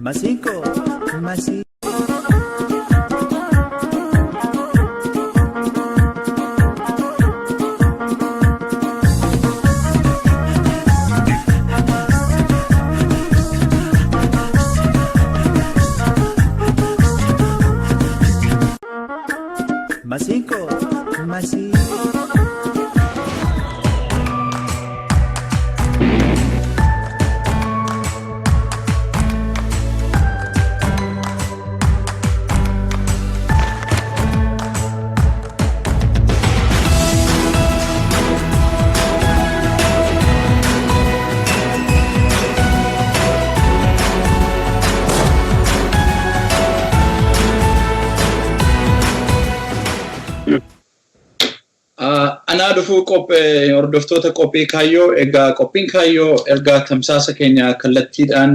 Masiinqoo masii. Masiinqoo masii. Anaa dhufuu qophee hordoftoota qophii kaayyoo. Egaa qophiin kaayyoo ergaa tamsaasa keenya kallattiidhaan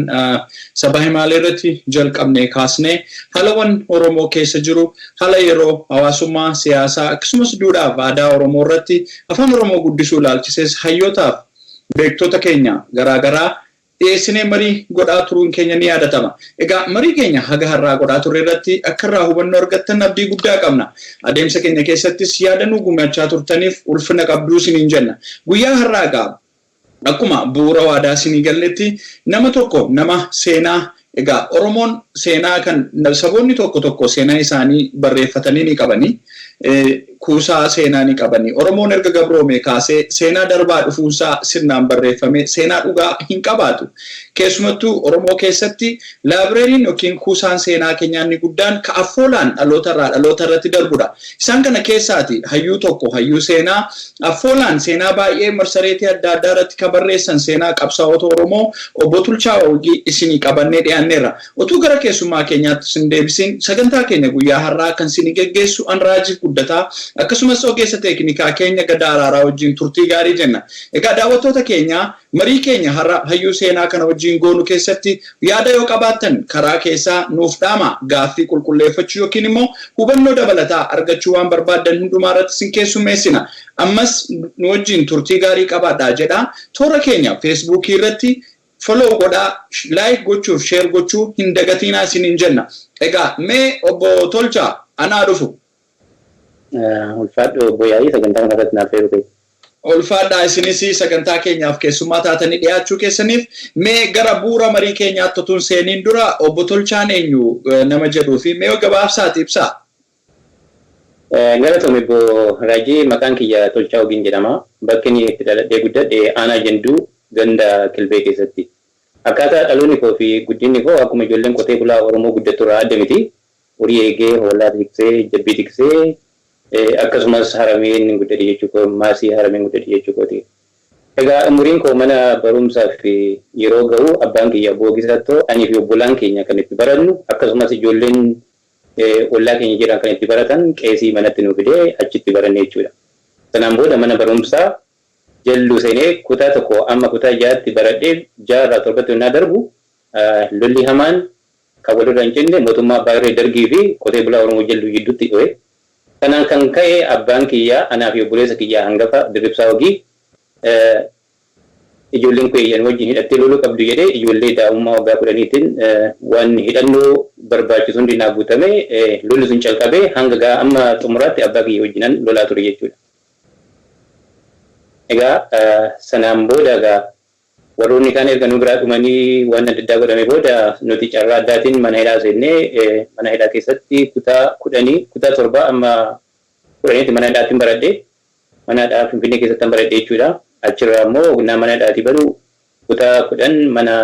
saba himaalee irratti jalqabne kaasnee haalawwan Oromoo keessa jiru, haala yeroo hawaasummaa, siyaasaa akkasumas duudhaaf aadaa Oromoo irratti afaan Oromoo guddisuu ilaalchisees hayyootaaf beektota keenya garaagaraa dhiyeessinee marii godhaa turuun keenya ni yaadatama. Egaa marii keenya haga har'aa godhaa turre irratti akka irraa hubannoo argattan abdii guddaa qabna. Adeemsa keenya keessattis yaada nuu gumaachaa turtaniif ulfina qabduu isiniin jenna. Guyyaa har'aa egaa akkuma bu'uura waadaa isinii galletti nama tokko, nama seenaa, egaa Oromoon seenaa kan saboonni tokko tokko seenaa isaanii barreeffatanii ni qabani. Kuusaa seenaa ni qabani. Oromoon erga gabroomee kaasee seenaa darbaa dhufuunsaa sirnaan barreeffamee seenaa dhugaa hin qabaatu. Keessumattuu Oromoo keessatti laabireeriin yookiin kuusaan seenaa keenyaa inni guddaan ka affoolaan dhaloota irraa dhaloota irratti darbudha. Isaan kana keessaati hayyuu tokko, hayyuu seenaa affoolaan seenaa baay'ee marsareetii adda addaa irratti ka barreessan, seenaa qabsaa'ota Oromoo obbo Tulchaa Oogii isinii qabannee dhiyaanneerra. Otuu gara keessummaa keenyaatti isin deebisiin, sagantaa keenya guyyaa har'aa kan isinii geggeessu an Raajiif Guddataa akkasumas ogeessa teeknikaa keenya Gadaa Araaraa wajjin turtii gaarii jenna. Egaa daawwattoota keenya, marii keenya har'a hayyuu seenaa kana wajjin goonu keessatti yaada yoo qabaattan karaa keessaa nuuf dhaama. Gaaffii qulqulleeffachuu yookiin immoo hubannoo dabalataa argachuu waan barbaaddan hundumaa irratti isin keessummeessina. Ammas nu wajjin turtii gaarii qabaadhaa jedha. Toora keenya Feesbuukii irratti follow godhaa, like gochuuf share gochuu hin dagatiinaa isiniin jenna. Egaa mee obbo Tolchaa, anaa dhufu. Ulfaadhu obbo Yaa'ii, sagantaa kana irratti naaf feeruu keessa. Ulfaadhaa isinis sagantaa keenyaaf keessummaa taatanii dhiyaachuu keessaniif. Mee gara bu'uura marii keenyaatti utuu hin seeniin dura obbo Tolchaan eenyu nama jedhuu fi mee gabaabsaati ibsaa. Galatoomi obbo Raajii, maqaan kiyya Tolchaa Ogiin jedhama. Bakki inni itti dhaladhee guddadhe aanaa Janduu ganda Kilbee keessatti. Akkaataa dhaloonni koo fi guddinni koo akkuma ijoolleen qotee bulaa Oromoo guddattu irraa adda miti. Horii eegee, hoolaa tiksee, jabbii tiksee, akkasumas harameen guddadhe jechuu koo, maasii harameen guddadhe jechuu kooti. Egaa umuriin koo mana barumsaaf yeroo ga'u abbaan kiyya obbo Ogisaa Sattoo anii fi obbolaan keenya kan itti barannu akkasumas ijoolleen ollaa keenya jiran kan itti baratan qeesii manatti nu fidee achitti baranne jechuudha. Sanaan booda mana barumsaa Jalluu seenee kutaa 1 amma kutaa 6tti baradhee 6 irraa 7tti yennaa darbu lolli hamaan kan walirraa hin cinne mootummaa Abbaa Irree Dargii fi qotee bulaa Oromoo Jalluu jidduutti dhohe. Kanaan kan ka'e abbaan kiyya anaa fi obboleessa kiyya hangafa Dirribsaa Wagii ijoolleen keeyyan wajjin hidhattee loluu qabdu jedhee ijoollee daa'ummaa waggaa 10tiin waan hidhannoo barbaachisu hundi naa guutame, lolli sun calqabee hanga gaa amma xumuraatti abbaa kiyya wajjinan lolaa ture jechuudha. Egaa sanaan booda egaa warroonni kaan erga nu biraa dhumanii waan adda addaa godhame booda nuti carraa addaatiin mana hidhaa seennee mana hidhaa keessatti kutaa 10, kutaa 7 amma 10tti mana hidhaattin baradhe. Mana hidhaa Finfinnee keessattan baradhe jechuudha. Achirraa immoo naa mana hidhaatii balu kutaa 10 mana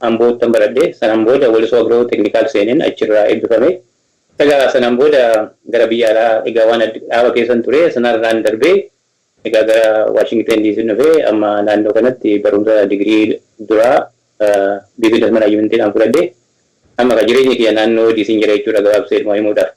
Amboottan baradhe. Sanaan booda Walisoo Agroo Teknikaal seeneen achirraa eebbifame. Egaa sanaan booda gara biyya alaa, egaa waan dhaaba keessan ture sanarraan darbee egaa gara Waashingiten DC dhufee amma naannoo kanatti barumsa digirii duraa Business Managementiidhaan fudhadhe. Amma egaa jireenya kiyya naannoo DCn jira jechuudha gabaabseedhuma himuudhaaf.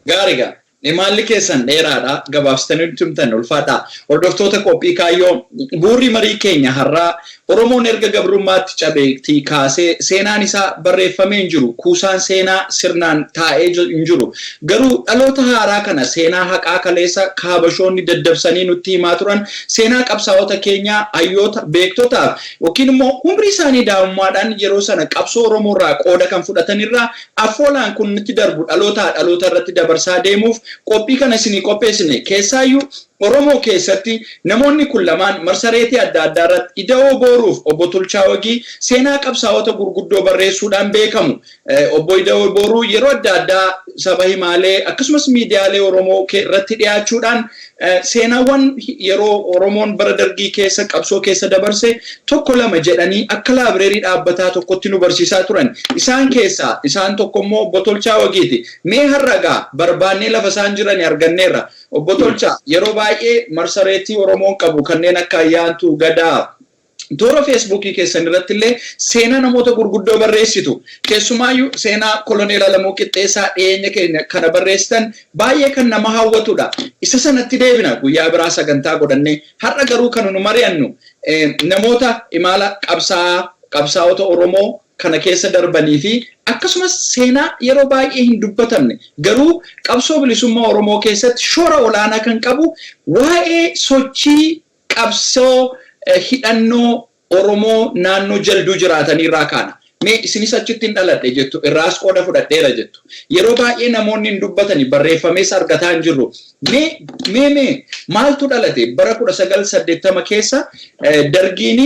Gaariidha. Imaalli keessan dheeraadha. Gabaabsitanii tumtan ulfaadha. Hordoftoota qophii kaayyoo, bu'uurri marii keenya har'aa Oromoon erga gabrummaatti cabeetii kaasee seenaan isaa barreeffamee hin jiru. Kuusaan seenaa sirnaan taa'ee hin jiru. Garuu dhaloota haaraa kana seenaa haqaa kaleessa kaabashoonni daddabsanii nutti himaa turan, seenaa qabsaa'ota keenyaa, hayyoota, beektotaaf yookiin immoo umrii isaanii daa'imummaadhaan yeroo sana qabsoo Oromoo irraa qooda kan fudhatanirraa afoolaan kun nutti darbu dhalootaa dhaloota irratti dabarsaa deemuuf qophii kana isinii qopheessine. Keessaayyuu Oromoo keessatti namoonni kun lamaan marsareetii adda addaa irratti Ida'oo Booruuf obbo Tolchaa Wagii seenaa qabsaa'ota gurguddoo barreessuudhaan beekamu. Obbo Ida'oo Booruu yeroo adda addaa saba himaalee akkasumas miidiyaalee Oromoo irratti dhiyaachuudhaan seenaawwan yeroo Oromoon bara dargii keessa qabsoo keessa dabarse tokko lama jedhanii akka laabireerii dhaabbataa tokkotti nu barsiisaa turan. Isaan keessaa isaan tokko immoo obbo Tolchaa Wagiiti. Mee har'a barbaannee lafa isaan jiran arganneerra. Obbo Tolchaa, yeroo baay'ee marsareetii Oromoon qabu kanneen akka Ayyaantuu, Gadaa, toora Feesbuukii keessan irratti illee seenaa namoota gurguddoo barreessitu. Keessumaayyuu seenaa Koloneel Alamuu Qixxeessaa dhiyeenya keenya kana barreessitan baay'ee kan nama hawwatudha. Isa sanatti deebina guyyaa biraa sagantaa godhannee. Har'a garuu kan nu mari'annu namoota imala qabsaa'ota Oromoo kana keessa darbanii fi akkasumas seenaa yeroo baay'ee hin dubbatamne garuu qabsoo bilisummaa Oromoo keessatti shoora olaanaa kan qabu waa'ee sochii qabsoo hidhannoo Oromoo naannoo Jalduu jiraatanii irraa kaana. Mee isinis achitti hin dhaladhe jettu, irraas qooda fudhadheera jettu. Yeroo baay'ee namoonni hin dubbatani, barreeffamees argataa hin jirru. Mee mee mee maaltu dhalate bara 1980 keessa? Dargiin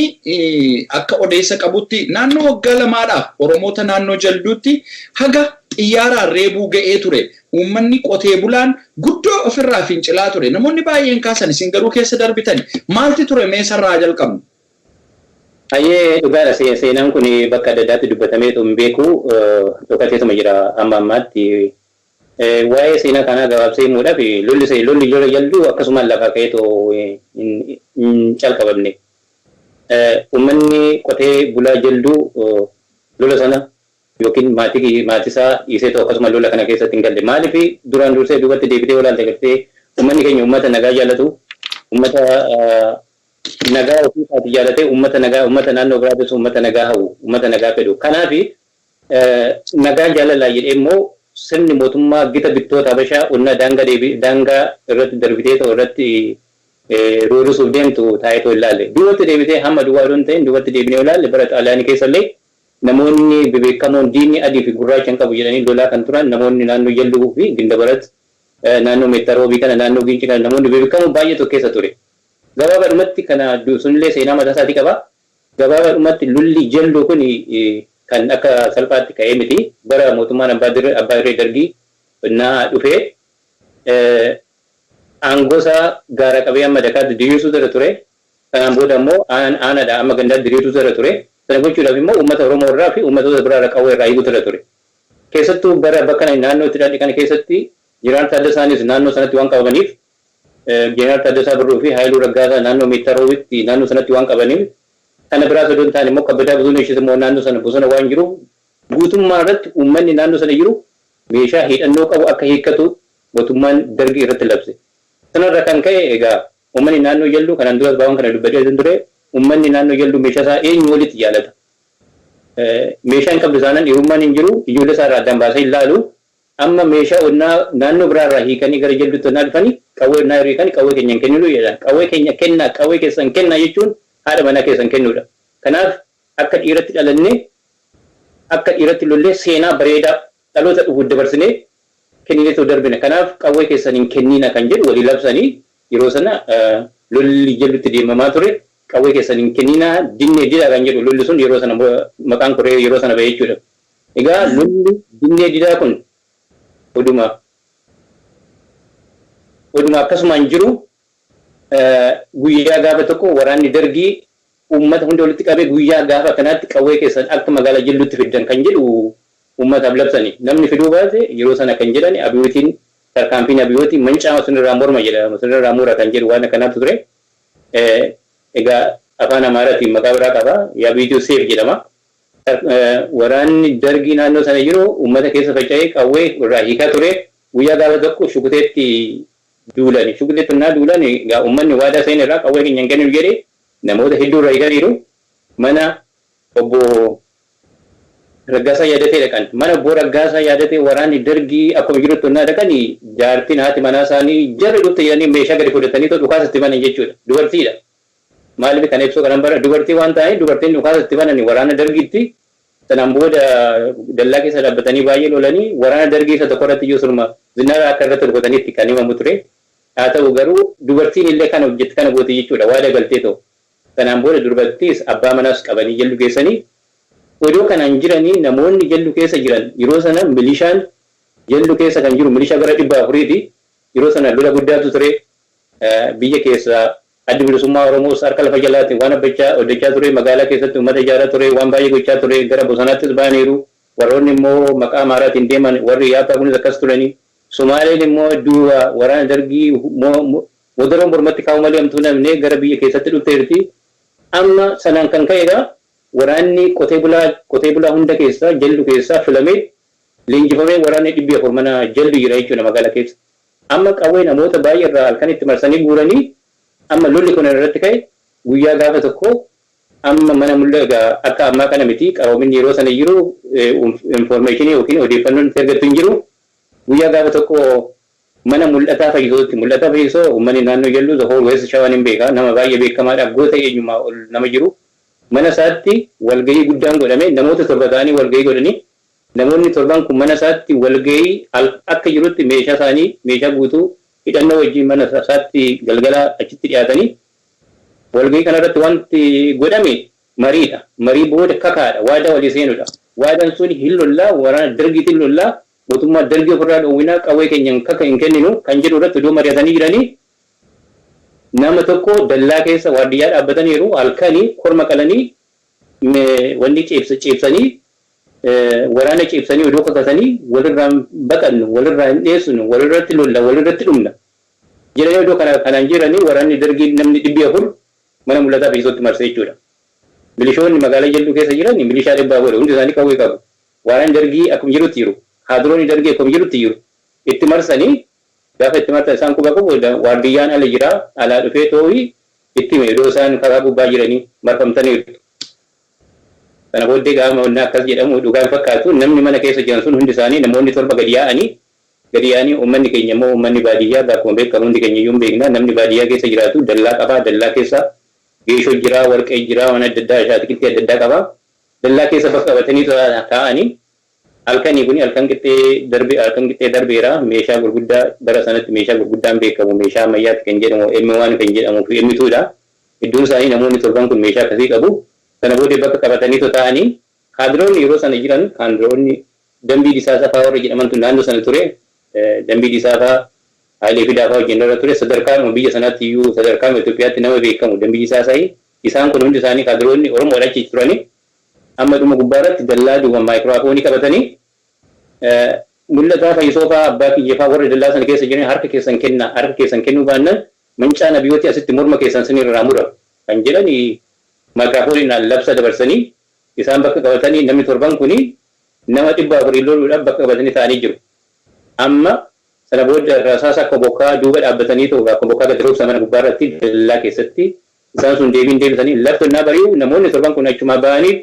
akka odeessa qabutti naannoo waggaa lamaadhaaf Oromoota naannoo Jalduutti haga xiyyaaraan reebuu ga'ee ture. Uummanni qotee bulaan guddoo ofirraa fincilaa ture. Namoonni baay'een kaasan, isin garuu keessa darbitani. Maalti ture? Mee sarraa jalqabnu? Ayyee, dhugaadha, seenaan kun bakka adda addaatti dubbatameetu hin beeku, dhokateetuma jira amma ammaatti. Waa'ee seenaa kanaa gabaabsee himuudhaaf, lolli lola Jalduu akkasumaan lafaa ka'eetoo hin calqabamne. Uummanni qotee bulaa Jalduu lola sana yookiin maatii maatisaa dhiiseetoo akkasuma lola kana keessatti hin galle. Maaliif? Duraan dursee duubatti deebitee olaalte gartee uummanni keenya uummata nagaa jaallatu, uummata nagaa ofii isaatii jaalatee, uummata nagaa, uummata naannoo biraatis uummata nagaa hawwu, uummata nagaa fedhu. Kanaaf nagaa jaalalaa jedhee immoo sirni mootummaa gita bittoota Habashaa onnaa daangaa deebi daangaa irratti darbitee ta'u irratti roorisuuf deemtu taa'eetoo ilaalle. Duubatti deebitee hamma duwwaa odoo hin ta'in duubatti deebinee ilaalle, bara Xaaliyaanii keessallee namoonni bebeekamoon diinni adii fi gurraacha hin qabu jedhanii lolaa kan turan, namoonni naannoo Jalduu fi Gindabarat, naannoo Meettaroobii kana, naannoo Gincii kana namoonni bebeekamoon baay'eetu keessa ture. Gabaabaadhumatti kana sunillee seenaa mataa isaatii qaba. Gabaabaadhumatti lolli Jalduu kun kan akka salphaatti ka'ee miti. Bara mootummaan abbaa irree Dargii naa dhufee aangoo isaa gaara qabee amma dakaatti diriirsuu irra ture. Kanaan booda immoo aanaadha amma gandaatti diriirsuu irra ture. Sana gochuudhaaf immoo uummata Oromoo irraa fi uummatoota biraa irraa qawwee irraa hiikuu irra ture. Keessattuu bara bakka naannoo itti dhaladhe kana keessatti Jeneraal Taaddasaanis naannoo sanatti waan qabamaniif, Jeneraal Taaddasaa Birruu fi Haayiluu Raggaasaa naannoo Meettaa Roobitti naannoo sanatti waan qabaniif, kana biraas odoo hin taane immoo Kabbadaa Buzuneeshis immoo naannoo sana bosona waan jiruuf, guutummaa irratti uummanni naannoo sana jiru meeshaa hidhannoo qabu akka hiikkatu mootummaan Dargii irratti labse. Sanarra kan ka'e egaa uummanni naannoo Jalduu, kanaan duras baawwan kana dubbadhee ture, uummanni naannoo Jalduu meeshaa isaa eenyu walitti jaalata. Meeshaa hin qabdu taanaan dhiirummaan hin jiru, ijoollee isaa irraa addaan baasee hin laalu. Amma meeshaa onnaa naannoo biraarraa hiikanii gara Jalduutti onnaa dhufanii, qawwee onnaa hiikanii, qawwee keenya hin kenninu jedhan. Qawwee keenya kennaa, qawwee keessan kennaa jechuun haadha manaa keessan kennuudha. Kanaaf akka dhiiratti dhalannee, akka dhiiratti lollee, seenaa bareedaa dhaloota dhufuuf dabarsinee kennineetoo darbina. Kanaaf qawwee keessan hin kennina kan jedhu walii labsanii yeroo sana lolli Jalduutti deemamaa ture. Qawwee keessan hin kennina, dinnee dida kan jedhu lolli sun yeroo sana maqaan koree yeroo sana ba'e jechuudha. Egaa lolli dinnee didaa kun oduma akkasumaan jiru, guyyaa gaafa tokko waraanni Dargii uummata hunda walitti qabee, guyyaa gaafa kanaatti qawwee keessan akka magaalaa Jalduutti fiddan kan jedhu uummataaf labsani. Namni fiduu baate yeroo sana kan jedhan abiyootiin, tarkaanfiin abiyootii mancaa sunirraa morma jedha, sunirraa mura kan jedhu waan akkanaatu ture. Egaa afaan Amaaraatiin maqaa biraa qaba. የአብዮቱ ሰይፍ jedhama. Waraanni Dargii naannoo sana jiru uummata keessa faca'ee qawwee irraa hiikaa ture. Guyyaa gaafa tokko Shukuteetti duulani. Shukuteetti naa duulani egaa uummanni waadaa seen irraa qawwee keenya hin kenninu jedhee namoota hedduu irraa eeganiiru. Mana obbo Raggaasaa Yaadatee dhaqan. Mana obbo Raggaasaa Yaadatee waraanni Dargii akkuma jirutti onnaa dhaqanii jaartiin haati manaa isaanii jarri dhufte jedhanii meeshaa gadi fudhatanii too dhukaasa itti banan jechuudha. Dubartiidha. Maaliif kana ibsuu kanan bara dubartii waan ta'aniif dubartiin dhukaasa itti banani waraana Dargiitti. Sanaan booda dallaa keessa dhaabbatanii baay'ee lolanii waraana Dargii isa tokko irratti iyyuu sunuma zinnaara akka irratti rukutaniitti kan himamu ture. Haa ta'u garuu dubartiin illee kana hojjette kana goote jechuudha waada galtee too. Sanaan booda dubartiis abbaa manaas qabanii Jaldu geessanii. Odoo kanaan jiranii namoonni Jaldu keessa jiran yeroo sana milishaan Jaldu keessa kan jiru milishaa gara 400ti. Yeroo sana lola guddaatu ture. Biyya keessa Addi Bilisummaa Oromoos harka lafa jalaatiin waan hojjechaa ture. Magaalaa keessatti uummata ijaaraa ture. Waan baay'ee gochaa ture. Gara bosonaattis ba'aniiru. Warroonni immoo maqaa Amaaraatiin deeman warri Yaappaa kunis akkas turani. Sumaaleen immoo duuba waraana Dargii modaroo mormatti kaa'uu malee hamtuu namne gara biyya keessatti dhufteerti. Amma sanaan kan ka'edha. Waraanni qotee bulaa hunda keessaa Jaldu keessaa filamee leenjifamee waraanni 400 mana Jaldu jira jechuudha magaalaa keessa. Amma qawwee namoota baay'ee irraa halkan itti marsanii guuranii amma lolli kun irratti ka'e. Guyyaa gaafa tokko amma mana mul'aa egaa akka ammaa kana miti, qaroominni yeroo sana jiru information yookiin odeeffannoon itti argattu hin jiru. Guyyaa gaafa tokko mana Mul'ataa Fayyisootti. Mul'ataa Fayyisoo uummanni naannoo Jalluu, the whole West Shawaan hin beeka, nama baay'ee beekamaadha, goota eenyumaa ol nama jiru. Mana isaatti walgahii guddaan godhame. Namoota torba ta'anii walgahii godhanii, namoonni torban kun mana isaatti walgahii akka jirutti meeshaa isaanii, meeshaa guutuu hidhannoo wajjin mana isaatti galgala achitti dhiyaatanii, walgahii kanarratti wanti godhame mariidha. Marii booda kakaadha. Waadaa walii seenudha. Waadaan sun hin lollaa, waraana Dargiitiin lollaa, mootummaa Dargii ofirraa dhoowwinaa, qawwee keenya kaka hin kenninu kan jedhu irratti iddoo mari'atanii jiranii, nama tokko dallaa keessa waardiyyaa dhaabbataniiru. Halkanii korma qalanii wanni ciibsanii, waraana ciibsanii, odoo kakatanii, walirraa hin baqannu, walirraa hin dheessinu, walirratti lolla, walirratti dhumna jedhanii odoo kanaan jiranii, waraanni Dargii namni 400 mana Mul'ataa Fayyisootti marsee jechuudha. Milishoonni magaalaa Jalduu keessa jiran milishaa 400 hundi isaanii qawwee qabu. Waraanni Dargii akkuma jirutti jiru. Kaadiroonni Dargii akkuma jirutti jiru. Itti marsanii, gaafa itti marsan isaan quba qabu, waardiyyaan ala jira, alaa dhufee too'ii itti hime iddoo isaan karaa gubbaa jiranii marfamtaniiru. Sana booddee gaafa wannaa akkas jedhamu dhugaan fakkaatu, namni mana keessa jiran sun hundi isaanii namoonni torba gadi yaa'anii. Gadi yaa'anii, uummanni keenya immoo, uummanni baadiyyaa akkuma beekamu hundi keenya iyyuu hin beekna, namni baadiyyaa keessa jiraatu dallaa qabaa. Dallaa keessa geeshoo jira, warqee jira, waan adda addaa, ashaatikiltii adda addaa qabaa. Dallaa keessa bakka qabatanii taa'anii, halkanii kuni halkan qixxee darbe, halkan qixxee darbeera. Meeshaa gurguddaa, bara sanatti meeshaa gurguddaan beekamu meeshaa ammayyaatti kan jedhamu M1 kan jedhamuu fi M2 dha. Hedduun isaanii namoonni torban kun meeshaa akkasii qabu. Sana booddee bakka qabatanii taa'anii, kaadiroonni yeroo sana jiran, kaadiroonni Dambii Disaasaa fa'aa warra jedhamantu naannoo sana ture. Dambii Disaafaa Hayilee Fidaa fa'aa wajjin irra ture. Sadarkaadhuma biyya sanaatti iyyuu, sadarkaadhuma Itoophiyaatti nama beekamu Dambii Disaasaa. Isaan kun hundi isaanii kaadiroonni Oromoodha achi turanii. Amma dhuma gubbaa irratti dallaa duuba maayikiraafoonii qabatanii, Mul'ataa Fayyisoo fa'aa, abbaa kiyya fa'aa, warra dallaa sana keessa jiran, harka keessan kennaa, harka keessan kennuu baannaan mancaa Abiyooti asitti morma keessan sinirraa mura kan jedhani maayikiraafooniidhaan labsa dabarsanii, isaan bakka qabatanii namni torban kuni nama 400 loluudhaaf bakka qabatanii taa'anii jiru. Amma sana booda rasaasa akka bokkaa duuba dhaabbatanii ta'u akkuma bokkaa gadi roobsa mana gubbaa irratti dallaa keessatti. Isaan sun deebiin deebisanii lafti onnaa bari'u namoonni torban kun achumaa ba'anii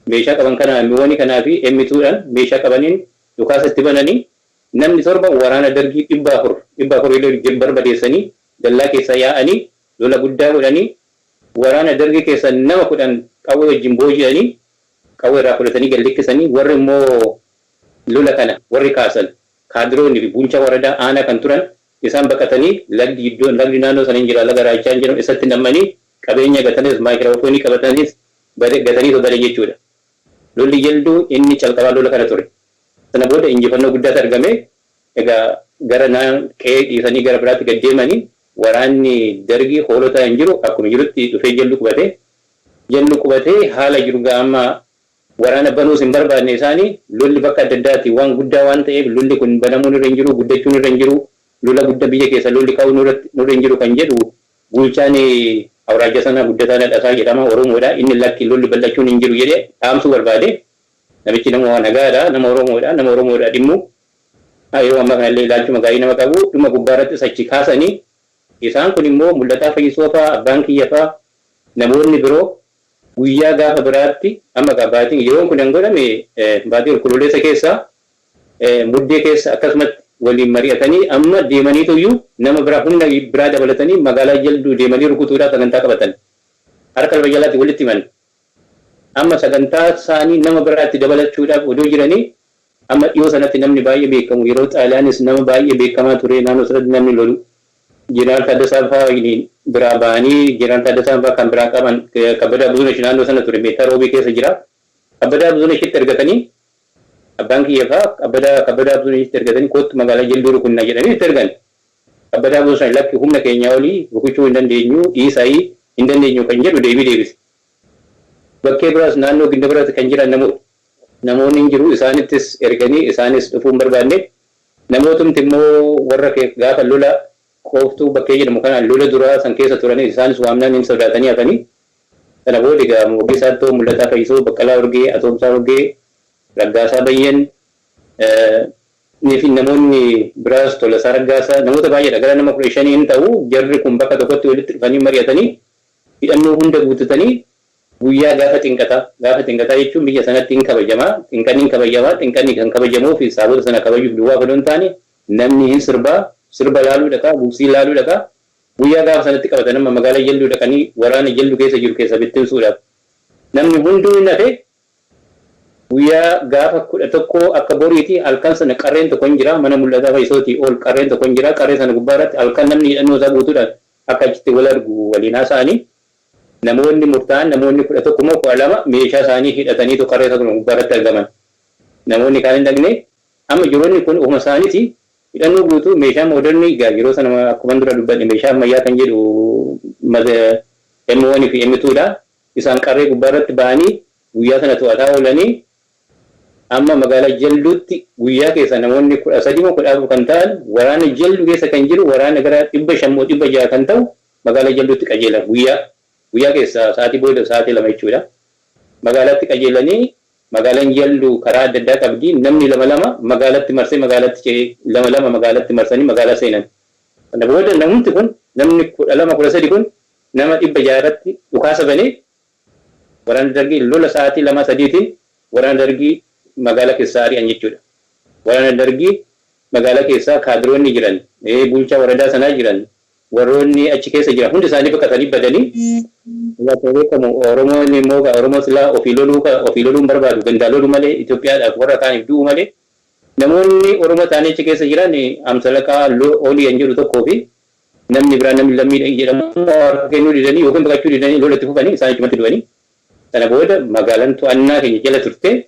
meeshaa qaban kana M1 kanaa fi M2dhaan meeshaa qabaniin dhukaasa itti bananii, namni torba waraana Dargii 400, 400 illee barbadeessanii, dallaa keessa yaa'anii lola guddaa godhanii, waraana Dargii keessa nama 10 qawwee wajjin booji'anii, qawwee irraa fudhatanii gad likkisanii. Warri immoo lola kana warri kaasan kaadiroonni fi bulchaa waradaa aanaa kan turan isaan baqatanii lagdi iddoo lagdi naannoo sana hin jira, laga Raachaan jedhamu, isatti nammanii qabeenya gatanis maayikiraafoonii qabatanis gataniitu bade jechuudha. Lolli Jalduu inni calqabaa lola kana ture. Sana booda injifannoo guddaatu argame. Egaa gara qe'ee dhiisanii gara biraatti gad deemanii, waraanni Dargii Hoolotaa hin jiru akkuma jirutti dhufee Jaldu qubate. Jaldu qubatee haala jiru amma waraana banuus hin barbaadne isaanii. Lolli bakka adda addaati waan guddaa waan ta'eef, lolli kun banamuun irra hin jiru, guddachuun irra hin jiru, lola guddaa biyya keessa lolli ka'uu nurra hin jiru kan jedhu bulchaan awraajja sanaa Guddataa Nadhasaa jedhama, Oromoodha. Inni lakki, lolli bal'achuun hin jiru jedhee dhaamsuu barbaade. Namichi nama nagaadha, nama Oromoodha, nama Oromoodha dhimmu. Yeroo ammaa kanallee ilaalchuma gaarii nama qabu dhuma gubbaa irrattis achi kaasanii isaan kun immoo Mul'ataa Fayyisoo fa'aa, abbaan kiyya fa'aa, namoonni biroo guyyaa gaafa biraatti amma baatiin yeroon kun kan godhame baatii Onkololeessa keessa, Muddee keessa akkasumatti waliin mari'atanii amma deemaniituyyuu nama biraa humna biraa dabalatanii magaalaa Jalduu deemanii rukutuudhaaf sagantaa qabatan. Harka lafa jalaatti walitti himan. Amma sagantaa isaanii nama biraatti dabalachuudhaaf odoo jiranii amma dhiyoo sanatti namni baay'ee beekamu, yeroo Xaaliyaanis nama baay'ee beekamaa ture, naannoo sanatti namni lolu Jeneraal Taaddasaa fa'aa biraa ba'anii, Jeneraal Taaddasaa fa'aa kan biraa qaban Kabbadaa Buzunesh naannoo sana ture, Meettaa Roobii keessa jira. Kabbadaa Buzuneshitti ergatanii, abbaan kiyya fa'aa Kabbadaa Buzuneshitti ergatanii, "Kottu, magaalaa Jalduu rukunnaa" jedhanii itti ergan. Kabbadaa Buzunesh, "Lakki, humna keenyaa olii, rukuchuu hin dandeenyu, dhiisaayii, hin dandeenyu" kan jedhu deebii deebise. Bakkee biraas naannoo Ginda biraatti kan jiran namoonni hin jiru, isaanittis erganii isaanis dhufuu hin barbaanne. Namootumti immoo warra gaafa lola Qooftuu bakkee jedhamu kanaan lola duraa san keessa turanii isaanis waamnaan hin sodaatanii hafanii. Sana booda egaa Ogeessaa Attoo, Mul'ataa Fayyisoo, Baqqalaa Urgee, Atoomsaa Urgee, Raggaasaa Bayyan fi namoonni biraas, Tolasaa Raggaasaa, namoota baay'eedha, gara nama 15 hin ta'u. Jarri kun bakka tokkotti walitti dhufanii mari'atanii hidhannoo hunda guuttatanii guyyaa gaafa Xinqataa, gaafa Xinqataa jechuun biyya sanatti hin kabajamaa, Xinqanni hin kabajamaa. Xinqanni kan kabajamuu fi saabota sana kabajuuf duwwaa odoo hin taane namni hin sirbaa, sirba laaluu dhaqaa, gugsii laaluu dhaqaa. Guyyaa gaafa sanatti qabatan amma magaalaa Jalduu dhaqanii waraana Jalduu keessa jiru keessa bittinsuudhaaf namni hunduu hin hafe. Guyyaa gaafa 11 akka boriiti halkan sana qarreen tokko hin jira, mana Mul'ataa Fayyisootii ol qarreen tokko hin jira. Qarree sana gubbaa irratti halkan namni hidhannoo isaa guutuudhaan akka achitti wal argu waliin haasa'anii, namoonni murtaa'an, namoonni 11 moo 12 meeshaa isaanii hidhataniitu qarree sana gubbaa irratti argaman. Namoonni kaan hin dhaqne. Amma jiroonni kun ofuma isaaniiti hidhannoo guutuu, meeshaa modernii, egaa yeroo sana akkuma dura dubbadhe meeshaa ammayyaa kan jedhu M1 fi M2 dha. Isaan qarree gubbaa irratti ba'anii guyyaa sana to'ataa oolanii amma magaalaa Jalduutti guyyaa keessa namoonni 13 moo 14 kan ta'an, waraana Jalduu keessa kan jiru waraana gara 500 moo 600 kan ta'u magaalaa Jalduutti qajeelan guyyaa keessa sa'aatii booda sa'aatii 2 jechuudha. Magaalaatti qajeelanii, magaalaan Jalduu karaa adda addaa qabdi, namni lama lama magaalatti marsee, magaalatti ce'ee, lama lama magaalatti marsanii magaalaa seenan. Kana booda namumti kun, namni 12 13 kun nama 600 irratti dhukaasa banee, waraana Dargii lola sa'aatii 2 3tiin waraana Dargii magaalaa keessaa ari'an jechuudha. Waraana Dargii magaalaa keessaa kaadiroonni jiran, bulchaa waradaa sanaa jiran, warroonni achi keessa jiran hundi isaanii baqatanii badanii. Akkuma beekamu Oromoon immoo Oromoo silaa ofii loluu hin barbaadu, gandaa loluu malee, Itoophiyaadhaaf warra kaaniif du'u malee. Namoonni Oromoo ta'anii achi keessa jiran Amsalaqaa Olii kan jedhu tokkoo fi namni biraa, namni Lammii jedhamu, harka kennuu didanii yookiin baqachuu didanii lola itti fufanii isaan achumatti du'anii. Sana booda magaalaan to'annaa keenya jala turte.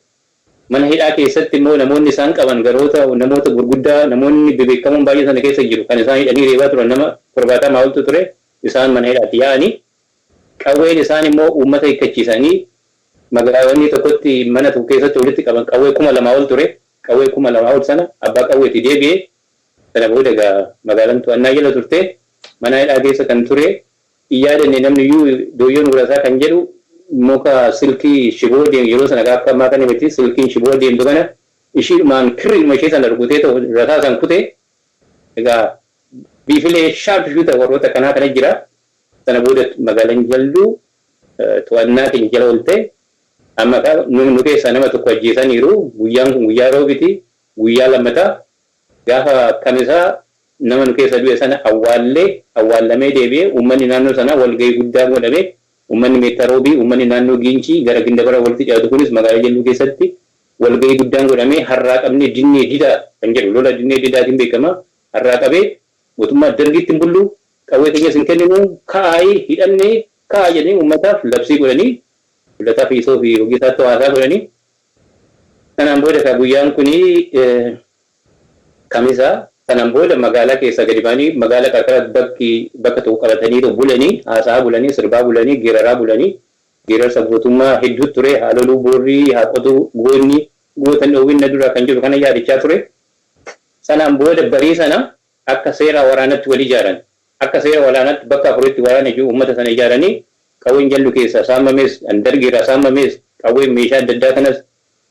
Mana hidhaa keessatti immoo namoonni isaan qaban garoota namoota gurguddaa, namoonni bebeekamoon baay'ee sana keessa jiru, kan isaan hidhanii reebaa turan nama 70 oltu ture. Isaan mana hidhaatti yaa'anii qawween isaan immoo uummata hiikkachiisanii magaalonni tokkotti mana tokko keessatti walitti qaban qawwee 2000 ol ture. Qawwee 2000 ol sana abbaa qawweetti deebi'e. Sana booda egaa magaalaan to'annaa jala turte. Mana hidhaa keessa kan ture hin yaadanne namni iyyuu Dooyyoo Nugurasaa kan jedhu muka silkii shiboo deemu, yeroo sana akka ammaa kana miti, silkiin shiboo deemtu kana ishiidhumaan kirriidhuma ishee sana rukutee ta'u rasaa san kute. Egaa biifilee sharp shooter warroota kanaa kana jira. Sana booda magaalaan Jalduu to'annaa keenya jala oolte. Amma nu keessaa nama tokko ajjeesaniiru. Guyyaan kun guyyaa Roobiti, guyyaa lammataa gaafa Kamisaa nama nu keessa du'e sana awwaallee, awwaallamee deebi'ee uummanni naannoo sanaa walgahii guddaa godhamee, uummanni Meettaa Roobii, uummanni naannoo Giincii gara Gindabara walitti dhiyaatu kunis magaalaa Jalduu keessatti walgahii guddaan godhamee, har'aa qabnee dinnee didaa kan jedhu, lola dinnee didaatiin beekama. Har'aa qabee mootummaa Dargiitti hin bullu, qawwee keenyas hin kenninu, ka'aayii hidhannee ka'aa jedhanii uummataaf labsii godhanii, Mul'ataa Fiisoo fi Ogeessaatti haasaa godhanii. Sanaan booda ka guyyaan kuni Kamisa. Sanaan booda magaalaa keessaa gadi ba'anii magaalaa qarqara bakki bakka tokko qabatanii bulanii, haasa'aa bulanii, sirbaa bulanii, geeraraa bulanii. Geerarsa gootummaa hedduu ture. Haa loluu boorrii, haa qotuu goonni, gootan dhoowwin na dura kan jedhu kana yaadachaa ture. Sanaan booda barii sana akka seera waraanatti wal ijaaran. Akka seera waraanaatti bakka afuritti waraana jiru uummata sana ijaaranii, qawween Jallu keessaa saamames, Dargii irraa saamames, qawween meeshaa adda addaa kanas,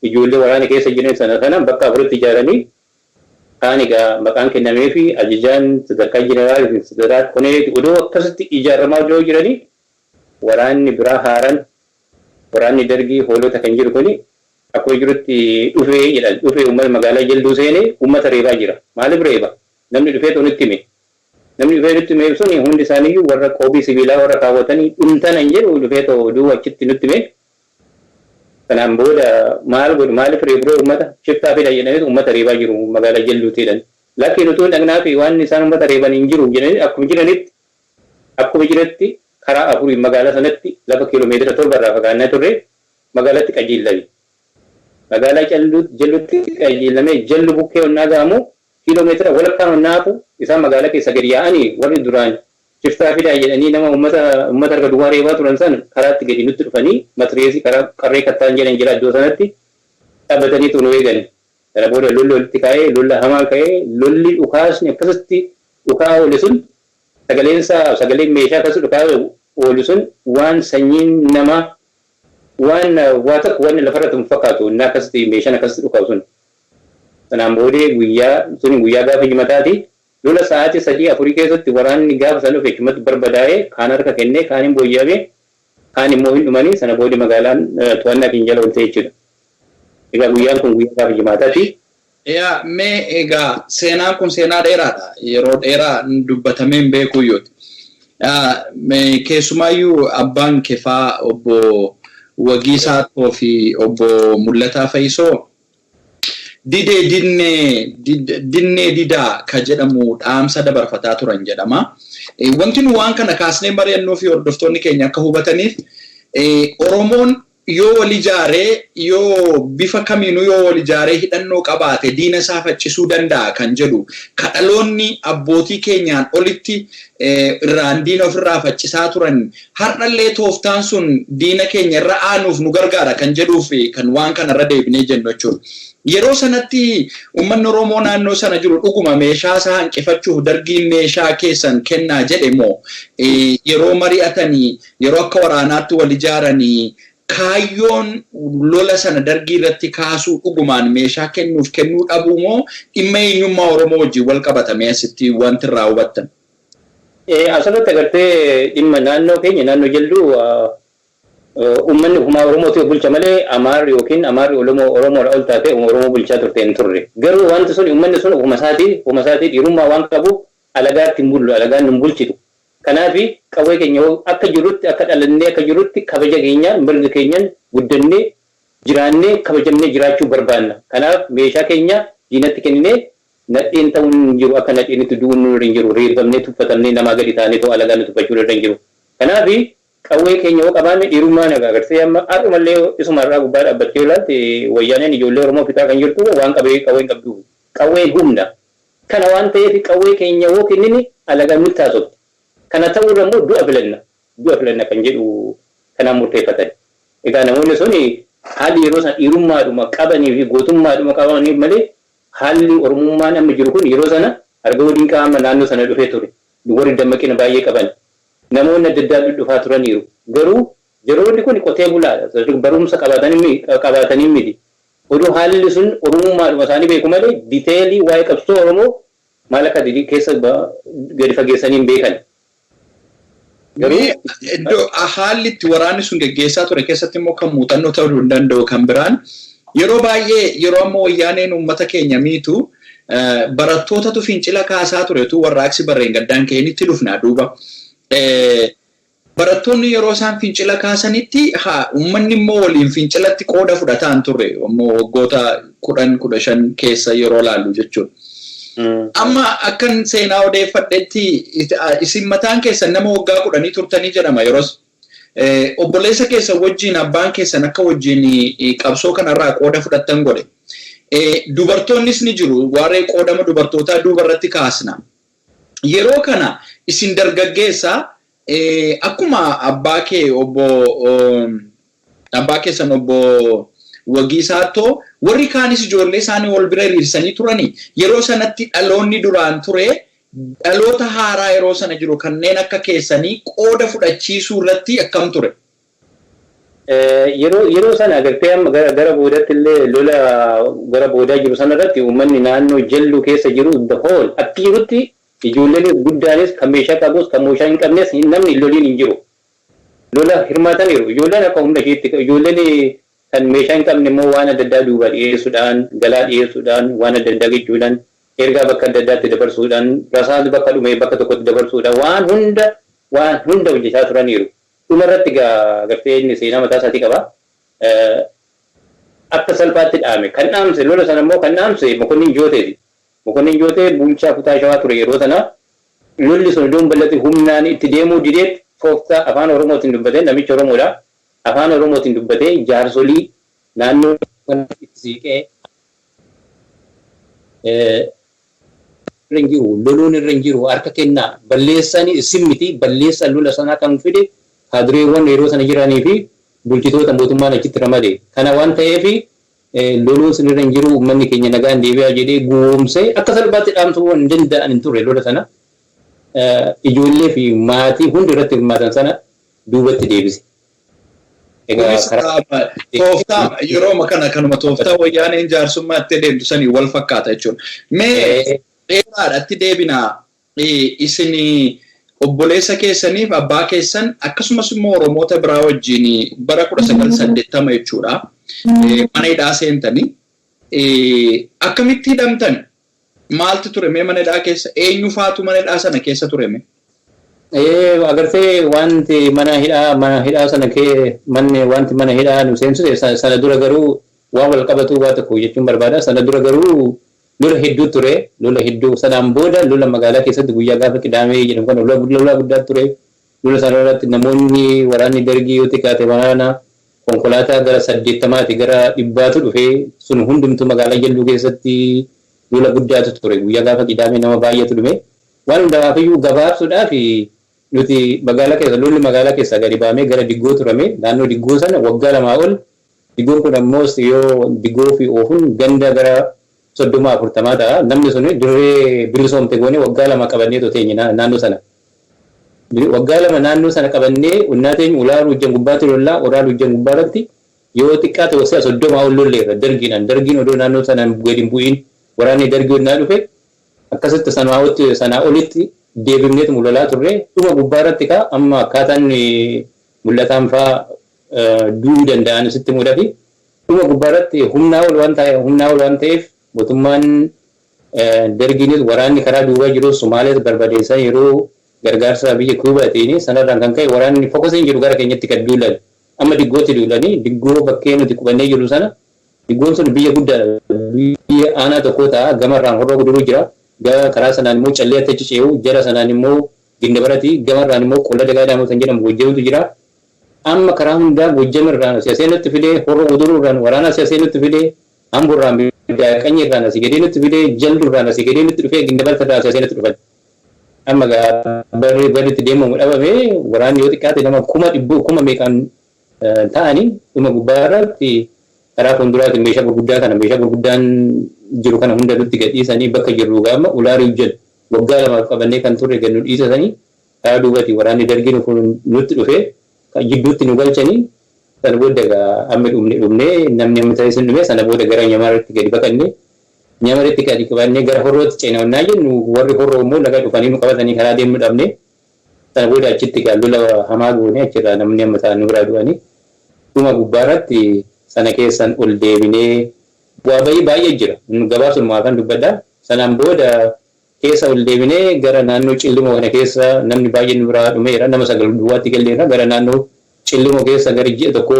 ijoollee waraana keessa jiran sana bakka afuritti ijaaranii. Kaan egaa maqaan kennamee fi ajajaan sadarkaa jeneraalii fi sadarkaa koneeleetti odoo akkasitti ijaaramaa odoo jiranii, waraanni biraa haaraan, waraanni Dargii Hoolota kan jiru kuni, akkuma jirutti dhufee jedhan. Dhufee uummata magaalaa Jalduu seenee uummata reebaa jira. Maaliif reeba? Namni dhufee nutti hime. Namni dhufee nutti hime sun hundi isaaniiyyuu warra qoobii sibiilaa warra kaawwatanii dhumtan hin jedhu, dhufee oduu achitti nutti hime. Kanaan booda maal godhu? Maaliif reeburee uummata? Shiftaa fida jedhanii uummata reebaa jiru magaalaa Jalduutti jedhan. Lakki, nutuu dhaqnaa fi waan isaan uummata reeban hin jiru jedhanii, akkuma jiranitti karaa afurii magaalaa sanatti lafa kiiloomeetira 7 irraa fagaannaa turre magaalatti qajeelame. Magaalaa Jalluutti qajeelamee Jallu bukkee onnaa ga'amu, kiiloomeetira walakkaan onnaa hafu, isaan magaalaa keessa gadi yaa'anii, warri duraan shiftaa fidaa jedhanii nama uummata harka duwwaa reebaa turan san karaatti gadi nutti dhufanii, matireesii karaa qarree kattaan jedhan jira, iddoo sanatti dhaabbatanii nu eegan. Kana booda lolli walitti ka'ee, lolla hamaa ka'ee, lolli dhukaasni akkasitti dhukaa oole sun, sagaleen isaa, sagaleen meeshaa akkasitti dhukaa oolu sun, waan sanyiin namaa waan waa tokko wanni lafarratti hin fakkaatu inni akkasitti meeshaan akkasitti dhukaa'u sun. Sanaan boodee guyyaa sun guyyaa gaafa Jimataati. Lola sa'aatii 3 4 keessatti waraanni gaafa san dhufe achumatti barbadaa'ee, kaan harka kennee, kaan hin booji'ame, kaan immoo hin dhumanii. Sana booda magaalaan to'annaa keenya jala oolte jechuudha. Egaa guyyaan kun guyyaa gaafa Jimaataati. Yaa, mee egaa seenaan kun seenaa dheeraadha. Yeroo dheeraa dubbatamee hin beeku yooti. Keessumaayyuu abbaan kefaa obbo Wagii Saattoo fi obbo Mul'ataa Fayyisoo didee dinnee dinnee didaa ka jedhamu dhaamsa dabarfataa turan jedhama. Wanti nu waan kana kaasnee mari'annuu fi hordoftoonni keenya akka hubataniif, Oromoon yoo wal ijaaree, yoo bifa kamiinuu yoo wal ijaaree hidhannoo qabaate, diina isaa faccisuu danda'a kan jedhu, kadhaloonni abbootii keenyaan olitti irraan diina ofirraa faccisaa turan, har'allee tooftaan sun diina keenya irra aanuuf nu gargaara kan jedhuuf kan waan kanarra deebinee jennu jechuudha. Yeroo sanatti uummanni Oromoo naannoo sana jiru dhuguma meeshaa isaa hanqifachuuf Dargiin meeshaa keessan kennaa jedhe moo, yeroo mari'atanii, yeroo akka waraanaatti wal ijaaranii, kaayyoon lola sana Dargii irratti kaasuu dhugumaan meeshaa kennuuf kennuu dhabuu moo dhimma eenyummaa Oromoo wajjin wal qabatamee asitti wanti irraa hubattan? Asirratti agartee, dhimma naannoo keenya, naannoo Jalduu, uummanni ofumaa Oromootii bulcha malee Amaarri yookiin Amaarri Oromoo Oromoodha ol taate Oromoo bulchaa turte hin turre. Garuu wanti sun uummanni sun ofuma isaatii dhiirummaa waan qabuuf alagaatti hin bullu, alagaan hin bulchitu. Kanaaf qawwee keenya akka jirutti, akka dhalannee akka jirutti, kabaja keenyaan, mirga keenyaan guddannee jiraannee kabajamnee jiraachuu barbaanna. Kanaaf meeshaa keenya diinatti kenninee nadheen ta'uun hin jiru, akka nadheenitti du'uun nurra hin jiru, reeffamnee tuffatamnee namaa gadi taanee ta'u alagaan nu tuffachuu irra hin jiru. Kanaaf qawwee keenya yoo qabaanne dhiirummaan agartee amma har'umallee isuma irraa gubbaa dhaabbattee ilaalte, Wayyaaneen ijoollee Oromoo fixaa kan jirtu waan qabee qawwee hin qabduuf. Qawween humna. Kana waan ta'eef qawwee keenya yoo kennine alagaan nutti haasofti. Kana ta'uurra immoo du'a filanna. Du'a filanna kan jedhu kanaan murteeffatan. Egaa namoonni sun haalli yeroo sana dhiirummaadhuma qabanii fi gootummaadhuma qabaniif malee, haalli Oromummaan amma jiru kun yeroo sana Argawoo Dinqaa amma naannoo sana dhufee ture. Warri dammaqina baay'ee qaban. Namoonni adda addaa dhufaa turaniiru. Garuu yeroonni kun qotee bulaadha. Barumsa qabaatanii miti. Oduu haalli sun Oromummaadhuma isaanii beeku malee detail waa'ee qabsoo Oromoo maal akka keessa gadi fageessanii hin beekan. Garuu iddoo haalli itti waraanni sun geggeessaa ture keessatti immoo kan muuxannoo ta'uu hin danda'u kan biraan, yeroo baay'ee yeroo ammoo Wayyaaneen uummata keenya miitu barattootatu fincila kaasaa turetu warraaqsi barreen gaddaan ka'initti dhufna duuba. Barattoonni yeroo isaan fincila kaasanitti haa uummanni immoo waliin fincilatti qooda fudhataa hin turre immoo waggoota 10 15 keessa yeroo laallu jechuudha. Amma akkan seenaa odeeffadhetti isin mataan keessan nama waggaa 10 turtanii jedhama yeroos. Obboleessa keessan wajjin abbaan keessan akka wajjin qabsoo kanarraa qooda fudhattan godhe. Dubartoonnis ni jiru, waaree qoodama dubartootaa duuba irratti kaasna. Yeroo kana isin dargaggeessa, akkuma abbaa kee obbo abbaa keessan obbo Wagii Saattoo, warri kaanis ijoollee isaanii wal bira hiriirsanii turani, yeroo sanatti dhaloonni duraan ture dhaloota haaraa yeroo sana jiru kanneen akka keessanii qooda fudhachiisuu irratti akkam ture? Yeroo sana agartee amma gara boodatti illee lola gara boodaa jiru sana irratti uummanni naannoo Jalluu keessa jiru the whole akki jirutti, ijoolleenis guddaanis, kan meeshaa qabus kan meeshaa hin qabnes, namni loliin hin jiru. Lola hirmaataniiru. Ijoolleen akka humna isheetti, ijoolleen kan meeshaa hin qabne immoo waan adda addaa duuba dhiyeessuudhaan, galaa dhiyeessuudhaan, waan adda addaa jechuudhaan, ergaa bakka adda addaatti dabarsuudhaan, rasaasni bakka dhume bakka tokkotti dabarsuudhaan, waan hunda hojjechaa turaniiru. Dhuma irratti gartee inni seenaa mataa isaatii qaba. Akka salphaatti dhaame. Kan dhaamse lola sana immoo kan dhaamse Mokonnin Jooteeti. Mokonnin Jootee bulchaa kutaa Shawaa ture yeroo sana. Lolli sun iddoo bal'ate humnaan itti deemuu dideet tooftaa afaan Oromootiin dubbatee, namichi Oromoodha. Afaan Oromootiin dubbatee jaarsolii naannoo itti siiqee, irra hin jiru, loluun irra hin jiru, harka kennaa, balleessanii isin miti, balleessan lola sanaa kan fide kaadireewwan yeroo sana jiranii fi bulchitoota mootummaan achitti ramade. Kana waan ta'eef loluun sun irra hin jiru, uummanni keenya nagaan deebi'aa jedhee goomsee akka salphaatti dhaamsuu hin danda'an hin turre lola sana. Ijoollee fi maatii hundi irratti hirmaatan sana duubatti deebise. Tooftaa yeroo kana kanuma tooftaa Wayyaaneen jaarsummaatti deemtu sanii wal fakkaata jechuudha. Mee dheeraadha deebinaa, isin obboleessa keessaniif abbaa keessan akkasumas immoo Oromoota biraa wajjin bara 1980 jechuudha. Mana hidhaa seentanii akkamitti hidhamtan? Maaltu ture mee mana hidhaa keessa? Eenyu faatu mana hidhaa sana keessa ture mee? Agartee, wanti mana hidhaa sana kee manni wanti mana hidhaa nu seensise sana dura garuu waan wal qabatu waa tokko jechuun barbaada. Sana dura garuu lola hedduu ture. Lola hedduu sanaan booda lola magaalaa keessatti guyyaa gaafa Qidaamee jedhamu kana lola guddaa ture. Lola sana irratti namoonni, waraanni Dargii yoo xiqqaate waraana konkolaataa gara 80ti gara 100tu dhufee, sun hundumtuu magaalaa Jalluu keessatti lola guddaatu ture. Guyyaa gaafa Qidaamee nama baay'eetu dhume. Waan hundaafiyyuu gabaabsuudhaaf, nuti magaalaa keessa, lolli magaalaa keessaa gadi baamee gara Diggoo turame. Naannoo Diggoo sana waggaa 2 ol. Diggoon kun ammoo yoo Diggoo fi Oofuun ganda gara 30 40 ta'a. Namni sun dirree bilisoomte goone waggaa 2 qabannee teenye naannoo sana. Waggaa 2 naannoo sana qabannee unnaa teenya ulaa Ruujjan gubbaatti lollaa, ulaa Ruujjan gubbaarratti yoo xiqqaate waggaa 30 ol lolleerra Dargiidhaan. Dargiin odoo naannoo sanaan gadi hin bu'iin waraanni Dargii onnaa dhufe akkasitti sanaa olitti deebifneetu lolaa turre. Dhuma gubbaarratti kaa amma akkaataan mul'ataan faa du'uu danda'an sitti muudhafi, dhuma gubbaarratti humnaa ol waan ta'eef mootummaan Dargiinis waraanni karaa duubaa jiru Somaalees barbadeessan yeroo gargaarsa biyya Kuubaatiin. Sanarraan kan ka'e waraanni fokosiin jiru gara keenyatti kan duulan amma Diggootti duulanii, Diggoo bakkee nuti qubannee jiru sana. Diggoon sun biyya guddaadha, biyya aanaa tokko ta'a. Gamarraan Horroo Guduruu jira, karaa sanaan immoo Callee achi ce'u, jala sanaan immoo Gindabarati, gamarraan immoo Qolla Dagaa Daamot kan jedhamu Gojjamutu jira. Amma karaa hundaa Gojjamirraan asii asee nutti fidee, Horroo Guduruurraan waraana asii asee nutti fidee, Amburraan, Daaqanyirraan asii gadee nutti fidee, Jalduurraan asii gadee nutti dhufee, Gindabartirraa asii asee nutti dhufan. Amma barri barri itti deemamu dhabame. Waraanni yoo xiqqaate nama 100,000 kuma meeqaan ta'anii dhuma gubbaa irratti karaa fuulduraatiin meeshaa gurguddaa kana, meeshaa gurguddaan jiru kana hunda nutti gadhiisanii, bakka jirru gaama ulaarii hojjetu waggaa 2f qabannee kan turre gad nu dhiisanii, karaa duubatti waraanni Dargii nutti dhufee jidduutti nu galchanii. Sana booda egaa amma dhumne dhumne, namni amma ta'e sun dhume. Sana booda gara Nyamaritti gadi baqanne. Nyamaritti gadi qabannee gara Horrootti ceenaa jennu, warri Horroo immoo laga dhufanii nu qabatanii karaa deemnu dhabne. Sana booda achitti egaa lola hamaa goone, achirraa namni amma ta'an nu biraa du'anii, dhuma gubbaarratti sana keessan ol deebinee bu'aa bayii baay'ee jira. Gabaabsuma afaan dubbadha. Sanaan booda keessa ol deebinee gara naannoo Cillimoo kana keessa namni baay'een nu biraa dhumeera. Nama sagal duwwaatti galleerra. Gara naannoo Cillimoo keessa gara ji'a tokko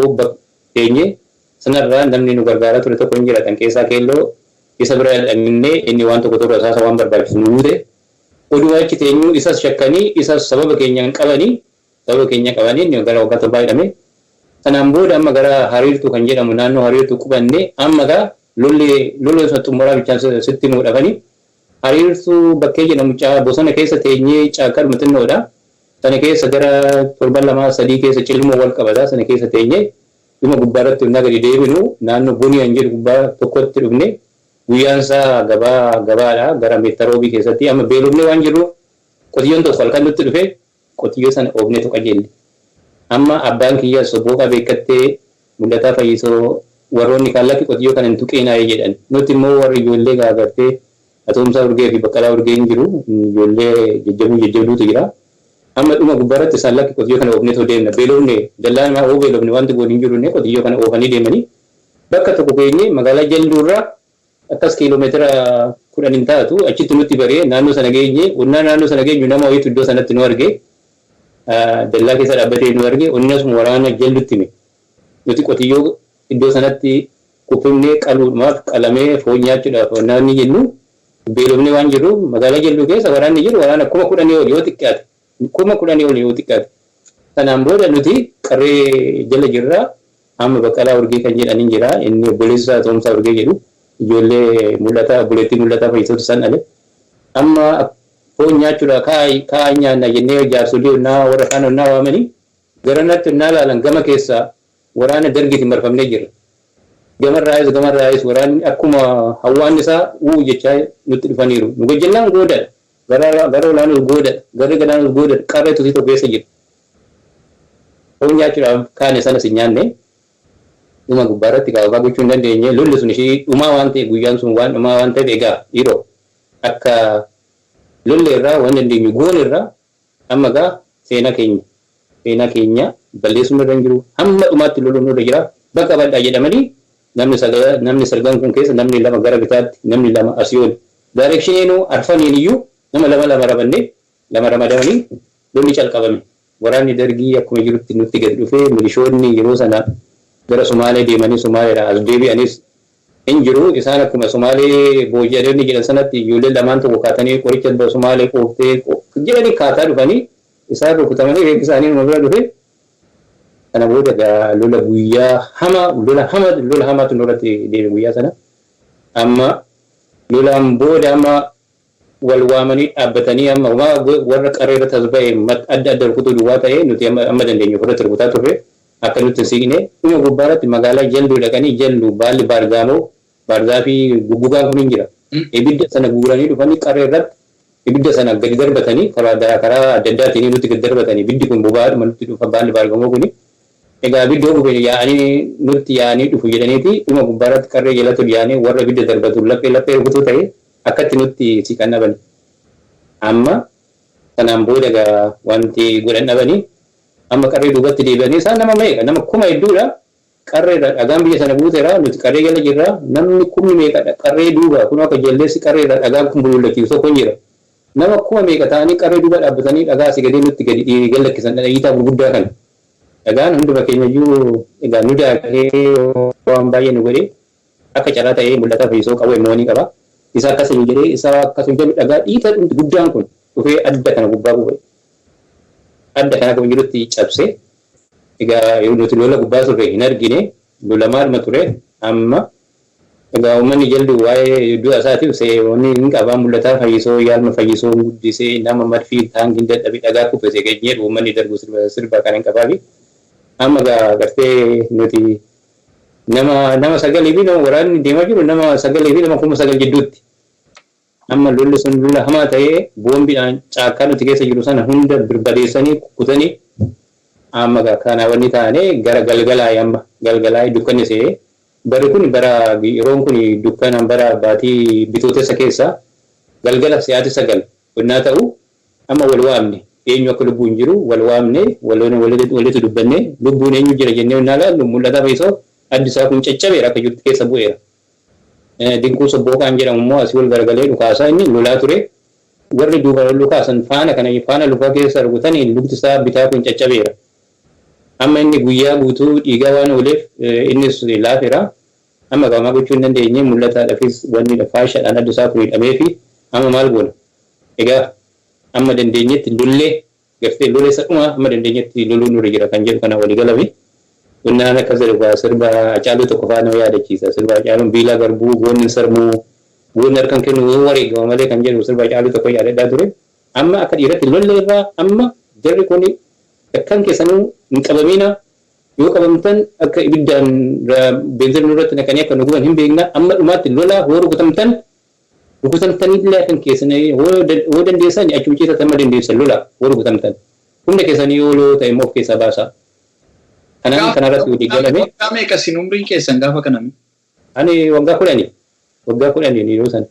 teenye. Sanarraa namni nu gargaaraa ture tokko hin jira. Xanqeessaa Keelloo, isa bira dhaqnee inni waan tokko tokko rasaasa waan barbaachisu nu guute. Oduu achi teenyuu isas shakkanii, isas sababa keenya qabanii inni gara waggaa 7 hidhame. Sanaan booda amma gara Hariirtuu kan jedhamu, naannoo Hariirtuu qubanne. Amma gaa lolli lola sun xumuraa bichaan sitti muudhafanii, Hariirtuu bakkee jedhamu bosona keessa teenyee, caakkaadhuma xinnoodha. Sana keessa gara torban 2 3 keessa Cilmoo wal qabata. Sana keessa teenyee dhuma gubbaarratti humnaa gadi deebinu naannoo Buniyaan jedhu gubbaa tokkotti dhufne. Guyyaan isaa gabaa gabaadha, gara Meettaroobii keessatti. Amma beelofnee waan jirruuf qotiyyoon tokko halkan nutti dhufe, qotiyyoo sana oofneetu qajeelle. Amma abbaan kiyya Sobbooqaa Beekkattee, Mul'ataa Fayyisoo, warroonni kaan lakki qotiyyoo kana hin tuqeenaa jedhan. Nuti immoo warri ijoollee gaagartee Atoomsaa Urgee fi Baqqalaa Urgee hin jiru. Ijoollee jajjabuu jajjabduutu jira. Amma dhuma gubbaarratti isaan lakki qotiyyoo kana oofnee too deemna. Beelofne dallaa namaa oo beelofne wanti goon hin jiru qotiyyoo kana oofanii deemanii bakka tokko geenye magaalaa Jalduurraa akkas kiiloomeetira 10 hin taatu achitti nutti bari'ee naannoo sana geenye. Onnaa naannoo sana geenyu nama wayiitu iddoo sanatti nu arge. Dallaa keessa dhaabbatee nu arge. Onni asuma waraana Jaldutti hime. Nuti qotiyyoo iddoo sanatti kuffifnee qaluudhaaf qalamee foon nyaachuudhaaf onnaa inni jennu beelofnee waan jirru magaalaa Jalduu keessa waraanni jiru waraana 10,000 ol yoo xiqqaate, 10,000 ol yoo xiqqaate. Sanaan booda nuti qarree jala jirra. Amma Baqqalaa Urgee kan jedhan hin jira. Inni obboleessi isaa Atoomsaa Urgee jedhu ijoollee Mul'ataa, obboleettii Mul'ataa Fayyisootu isaan dhale. Amma foon nyaachuudhaaf kaa'aa nyaanna jennee jaarsolii onnaa warra kaan onnaa waamanii garanatti onnaa laalan gama keessaa waraana Dargiitiin marfamnee jirra. Gamarraayis gamarraayis waraanni akkuma hawwaannisaa uu jechaa nutti dhufaniiru. Nu gajjallaan goodadha. Gara olaanus goodadha. Garri gadaanus goodadha. Qarree tusii tokko keessa jira. Foon nyaachuudhaaf kaane sanas hin nyaanne. Dhuma gubbaarratti gabaabaa gochuu hin dandeenye. Lolli sun ishii dhumaa waan ta'eef, guyyaan sun waan dhumaa waan ta'eef, egaa dhiiroo akka lolle irraa waan dandeenyu goone irraa amma egaa seenaa keenya balleessuun irra hin jiru. Hamma dhumaatti loluun nurra jira. Bakka bal'aa jedhamanii namni sagal, namni salgan kun keessa namni lama gara bitaatti, namni lama asii ol. Directioniinuu arfaniin iyyuu nama lama lama ramannee lama ramadamanii lolli calqabame. Waraanni Dargii akkuma jirutti nutti gadi dhufee milishoonni yeroo sana gara Sumaalee deemanii Sumaaleedhaa as deebi'anis hin jiru. Isaan akkuma Sumaalee booji'anii jedhan sanatti ijoollee lamaan tokko kaatanii qoricha Sumaalee qooftee jedhanii kaataa dhufanii isaan rukutamanii reeffi isaanii numa bira dhufe. Kana booda egaa lola guyyaa hamaa, lola hama, lola hamaatu nurratti deeme guyyaa sana. Amma lolaan booda amma wal waamanii dhaabbatanii amma warra qarree irratti as ba'e adda adda rukutuu duwwaa ta'ee nuti amma dandeenyu ofirratti rukutaa turre akka nutti hin siqne. Dhuma gubbaarratti magaalaa Jalduu dhaqanii Jalduu baalli baargaamoo baarzaafii guggugaan kun hin jira. Ibidda sana guuranii dhufanii qarree irratti ibidda sana gadi darbatanii karaa karaa adda addaatiin nutti gadi darbatanii ibiddi kun boba'aadhuma nutti dhufa baalli baargamoo kuni. Egaa ibidda gube yaa'anii nutti yaa'anii dhufu jedhaniiti dhuma gubbaarratti qarree jalatti ol yaa'anii warra ibidda darbatu laphee laphee rukutuu ta'e akkatti nutti siqan dhabani. Amma sanaan booda egaa wanti godhan dhabanii amma qarree duubatti deebi'anii isaan nama meeqa, nama kuma hedduudha. Qarreedha dhagaan biyya sana guuteera, nuti qarree jala jirra, namni kumni meeqadha qarree duuba kun akka jaldeessi qarreedha dhagaan kun bulullachiisu tokko hin jira. Nama kuma meeqa ta'anii qarree duuba dhaabbatanii dhagaa asii gadee nutti gadi gallakkisan dhiitaa gurguddaa kana. Dhagaan hunduma keenya iyyuu egaa nu daakee waan baay'ee nu godhe. Akka carraa ta'ee Mul'ataa Fayyisoo qawwee immoo ni qaba. Isa akkasii jedhee isa akkasii jedhu dhagaa dhiita dhumti guddaan kun dhufee adda kana gubbaa bu'e. Adda kana akkuma jirutti cabse. Egaa yeroo nuti lola gubbaa turre hin argine, lola maaluma ture. Amma egaa uummanni Jaldu waa'ee du'a isaatiif wanni hin qabaa Mul'ataa Fayyisoo yaalma Fayyisoo guddisee nama madfii taankiin dadhabe dhagaa kuffise jedhu uummanni darbu sirba kana hin qabaafi. Amma egaa gartee nuti nama sagalii fi nama waraanni deemaa jiru nama sagalii fi nama 9,000 jidduutti. Amma lolli sun lola hamaa ta'ee boombiidhaan caakkaa nuti keessa jiru sana hunda birbadeessanii kukkutanii amma kana wanni taane gara galgalaa'e, amma galgalaa'e dukkanni se'ee barri kun bara yeroon kun dukkana bara baatii Bitootessa keessa galgala sa'aatii 9 onnaa ta'u amma wal waamne, eenyu akka lubbuun jiru wal waamne, walitti dubbanne, lubbuun eenyu jira jennee onnaa laallu Mul'ataa Fayyisoo addi isaa kun caccabeera, akka jirutti keessa bu'eera. Dinquu Sobbooqaan jedhamu immoo asii ol garagalee dhukaasaa inni lolaa ture. Warri duuba lukaasan faana kana faana luka keessa rukutanii lukti isaa bitaa kun caccabeera. Amma inni guyyaa guutuu dhiigaa waan ooleef innis laafeera. Amma qaamaa gochuu hin dandeenye. Mul'ataadhaafis wanni faashaadhaan adda isaa kun hidhamee fi amma maal goona? Egaa amma dandeenyetti lollee gartee lola isa dhumaa amma dandeenyetti loluun nurra jira kan jedhu kana walii galame. Innaan akkas jedhu sirba Hacaaluu tokko faa nama yaadachiisa. Sirba Hacaaluun biilaa garbuu goonni sarmuu goonni harkan kennu yoo wareegama malee kan jedhu sirba Hacaaluu tokko yaadadhaa ture. Amma akka dhiiratti lolle irraa amma jarri kun akkan keessanuu hin qabamina, yoo qabamtan akka ibiddaan beenzilii nurratti naqanii akka nu guban hin beekna, amma dhumaatti lolaa, hoo rukutamtan rukutamtanillee akkan keessan hoo dandeessan achuma ciisatti amma dandeessan lola, hoo rukutamtan humna keessanii yoo loo ta'e immoo of keessaa baasaa. Kanaan kanarratti walii galame. Waggaa meeqa isin umriin keessan gaafa kana? Ani waggaa 10. Waggaa 10 yeroo sana.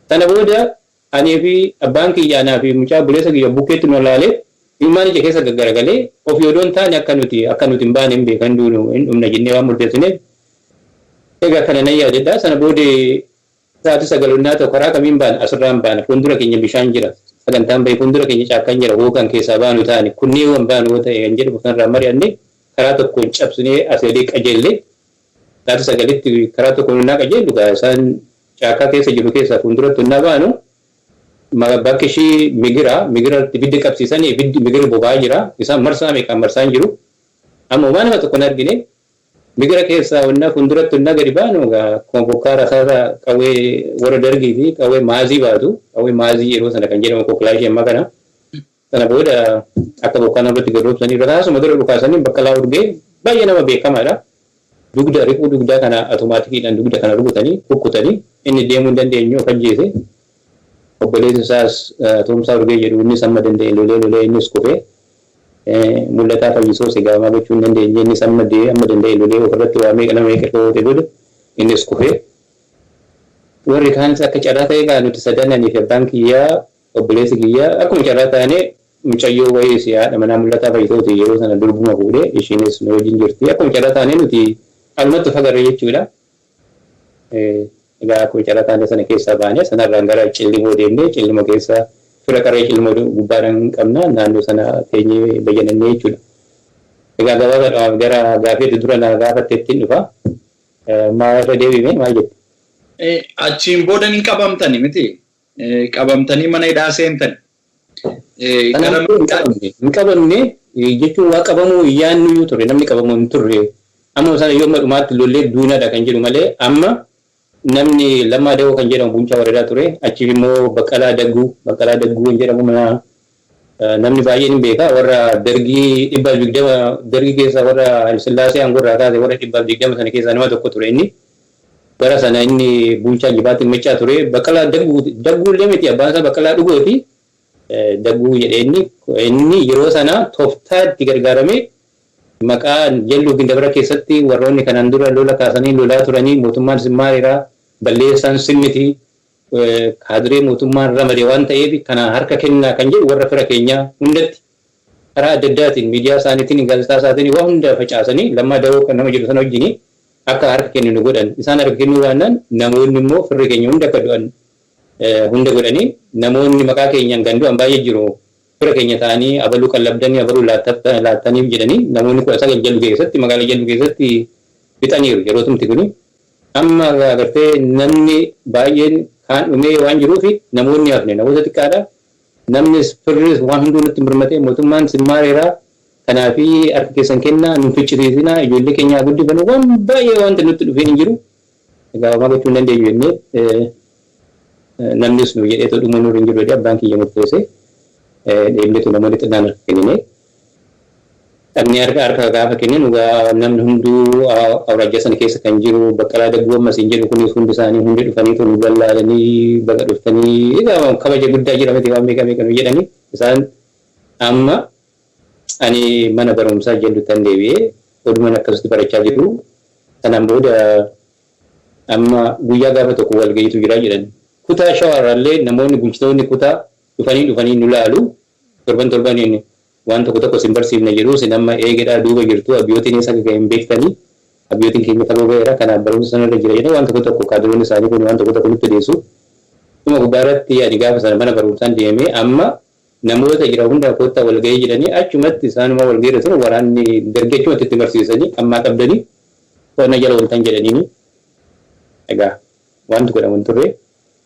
Sana booda anii fi abbaan kiyya anaa fi mucaa obboleessa kiyya bukkeetti nu laalee ilmaan ija keessa gaggaragalee ofii odoo hin taane akka nuti hin baane hin beekan, duunu hin dhumna jennee waan murteessineef. Egaa kana nan yaadadha. Sana booda sa'aatii 9 onnaa ta'u karaa kamiin baana? Asirraan baana, fuuldura keenya bishaan jira, sagantaan bahee fuuldura keenya caakkaan jira, hookan keessaa baanu ta'ani kunneen waan baanu yoo ta'e kan jedhu kanarraa mari'anne. Karaa tokkoon cabsinee asii olii qajeellee sa'aatii 9tti karaa tokkoon onnaa qajeellu isaan caakkaa keessa jiru keessaa fuulduratti onnaa baanu bakki ishii migira migira ibiddi qabsiisanii ibiddi migira boba'aa jira. Isaan marsaa meeqaan marsaan jiru. Amma homaa nama tokko hin argine. Migira keessaa onnaa fuulduratti onnaa gadi baanu akkuma bokkaa rasaasa qawwee warra dargii fi qawwee maazii baatu, qawwee maazii yeroo sana kan jedhamu kokilaashii ammaa kana. Sana booda akka bokkaa namatti gad roobsanii rasaasuma dura dhukaasanii Baqqalaa Urgee baay'ee nama beekamaadha. Dugda riquu dugdaa kana atomaatikiidhaan dugda kana rukutanii kukkutanii inni deemuu hin dandeenyu of ajjeese. Obboleessi isaas Toomsaa Urgee jedhu innis amma danda'e lolee lolee innis kufee. Mul'ataa Fayyisoo sigaamaa gochuu hin dandeenye, innis amma danda'e lolee ofirratti waa meeqa nama meeqa dhoote booda innis kufee. Warri kaanis akka carraa ta'e egaa nuti sadan, anii fi abbaan kiyyaa obboleessi kiyyaa, akkuma carraa taane mucayyoo wayii si haadha manaa Mul'ataa Fayyisooti yeroo sana durbuma fuudhee ishiinis nu wajjin jirti. Akkuma carraa taane nuti alumatti fagarre jechuudha. Egaa akkuma carraa taane sana keessaa baane. Sanarraan gara Cillimoo deemnee Cillimoo keessa fira qarree Cillimoo gubbaadhaan qabna, naannoo sana teenyee bayyannee jechuudha. Egaa gabaabaadhaaf gara gaafeetti dura na gaafatteettiin dhufa. Maal irra deebime, maal jette? Achiin booda ni qabamtani miti? Qabamtanii mana hidhaa seentani. Hin qabamne jechuun waa qabamuu yaannuyyuu ture, namni qabamuu hin turre. Amma sana yoo dhumaatti lollee duunadha kan jedhu malee. Amma namni Lammaa Dawoo kan jedhamu bulchaa waradaa ture. Achiif immoo Baqqalaa Dagguu, Baqqalaa Dagguu kan jedhamu mana namni baay'een hin beeka, warra dargii 120 dargii keessa warra Hayilasillaasee aangoo irraa kaase warra 120 sana keessaa nama tokko ture inni. Bara sana inni bulchaa Jibaatti Maccaa ture. Baqqalaa Dagguu, Dagguu illee miti, abbaan isaa Baqqalaa Dhugooti. Dagguu jedhee inni yeroo sana tooftaa itti gargaaramee maqaa Jalluu Gindabara keessatti warroonni kanaan dura lola kaasanii lolaa turanii mootummaan simmaareeraa balleessaan simmiti, kaadiree mootummaan ramade waan ta'eef kana harka kennaa kan jedhu warra fira keenyaa hundatti karaa adda addaatiin miidiyaa isaaniitiin gaazexaa isaatiin waa hunda facaasanii Lammaa Dawoo kan nama jedhu sana wajjin akka harka kennu godhan. Isaan harka kennuu baannaan namoonni immoo firri keenya hunda akka du'an hunda godhanii. Namoonni maqaa keenyaan kan du'an baay'ee jiru. Fira keenya ta'anii abaluu qallabdanii abaluu laattaniif jedhanii namoonni 19 Jallu keessatti, magaalaa Jallu keessatti fixaniiru yeroo tumti kuni. Amma agartee namni baay'een kaan dhumee waan jiruuf namoonni hafne namoota xiqqaadha. Namnis firris waan hunduu nutti mirmatee mootummaan simmaareeraa kanaafi harka keessan kennaa, nu ficcisiisinaa, ijoollee keenya haa guddifannu, waan baay'ee wanta nutti dhufee hin jiru. Egaa homaa gochuu hin dandeenyu jennee namnis nu jedhee dhumuu nurra hin jiru jedhee abbaan kiyya murteesse. Deemneetu namoonni xinnaan harka kennine. Dhaqnee harka gaafa kenninu egaa namni hunduu awraajjaa sana keessa kan jiru Baqqalaa Dagguu ammas hin jedhu kunis hundi isaanii hundi dhufaniitu nu lallaalanii baga dhuftanii, egaa kabaja guddaa jira miti, waan meeqa meeqa nu jedhanii isaan. Amma ani mana barumsaa Jalluuttan deebi'ee oduman akkasitti barachaa jiru. Sanaan booda amma guyyaa gaafa tokko walga'iitu jira jedhan. Kutaa Shawaarraallee namoonni bulchitoonni kutaa dhufanii dhufanii nu laalu. Torban torbaniin waan tokko tokko isin barsiifna jedhu. Isin amma eegedhaa duuba jirtu, abbiyootiin eessa akka ga'e hin beektanii, abbiyootiin keenya fagoo ga'eera, kanaaf barumsa sanarra jira jedhanii waan tokko tokko kaadiroonni isaanii kun waan tokko tokko nutti odeessu. Dhuma gubbaa irratti ani gaafa sana mana barumsaan deemee amma namoota jira hunda koottaa walga'ii jedhanii achumatti isaanuma walga'iirra ture waraanni dargii achumatti itti barsiisanii ammaa qabdanii to'annaa jala ooltan jedhaniini. Egaa wanti godhamu hin turre.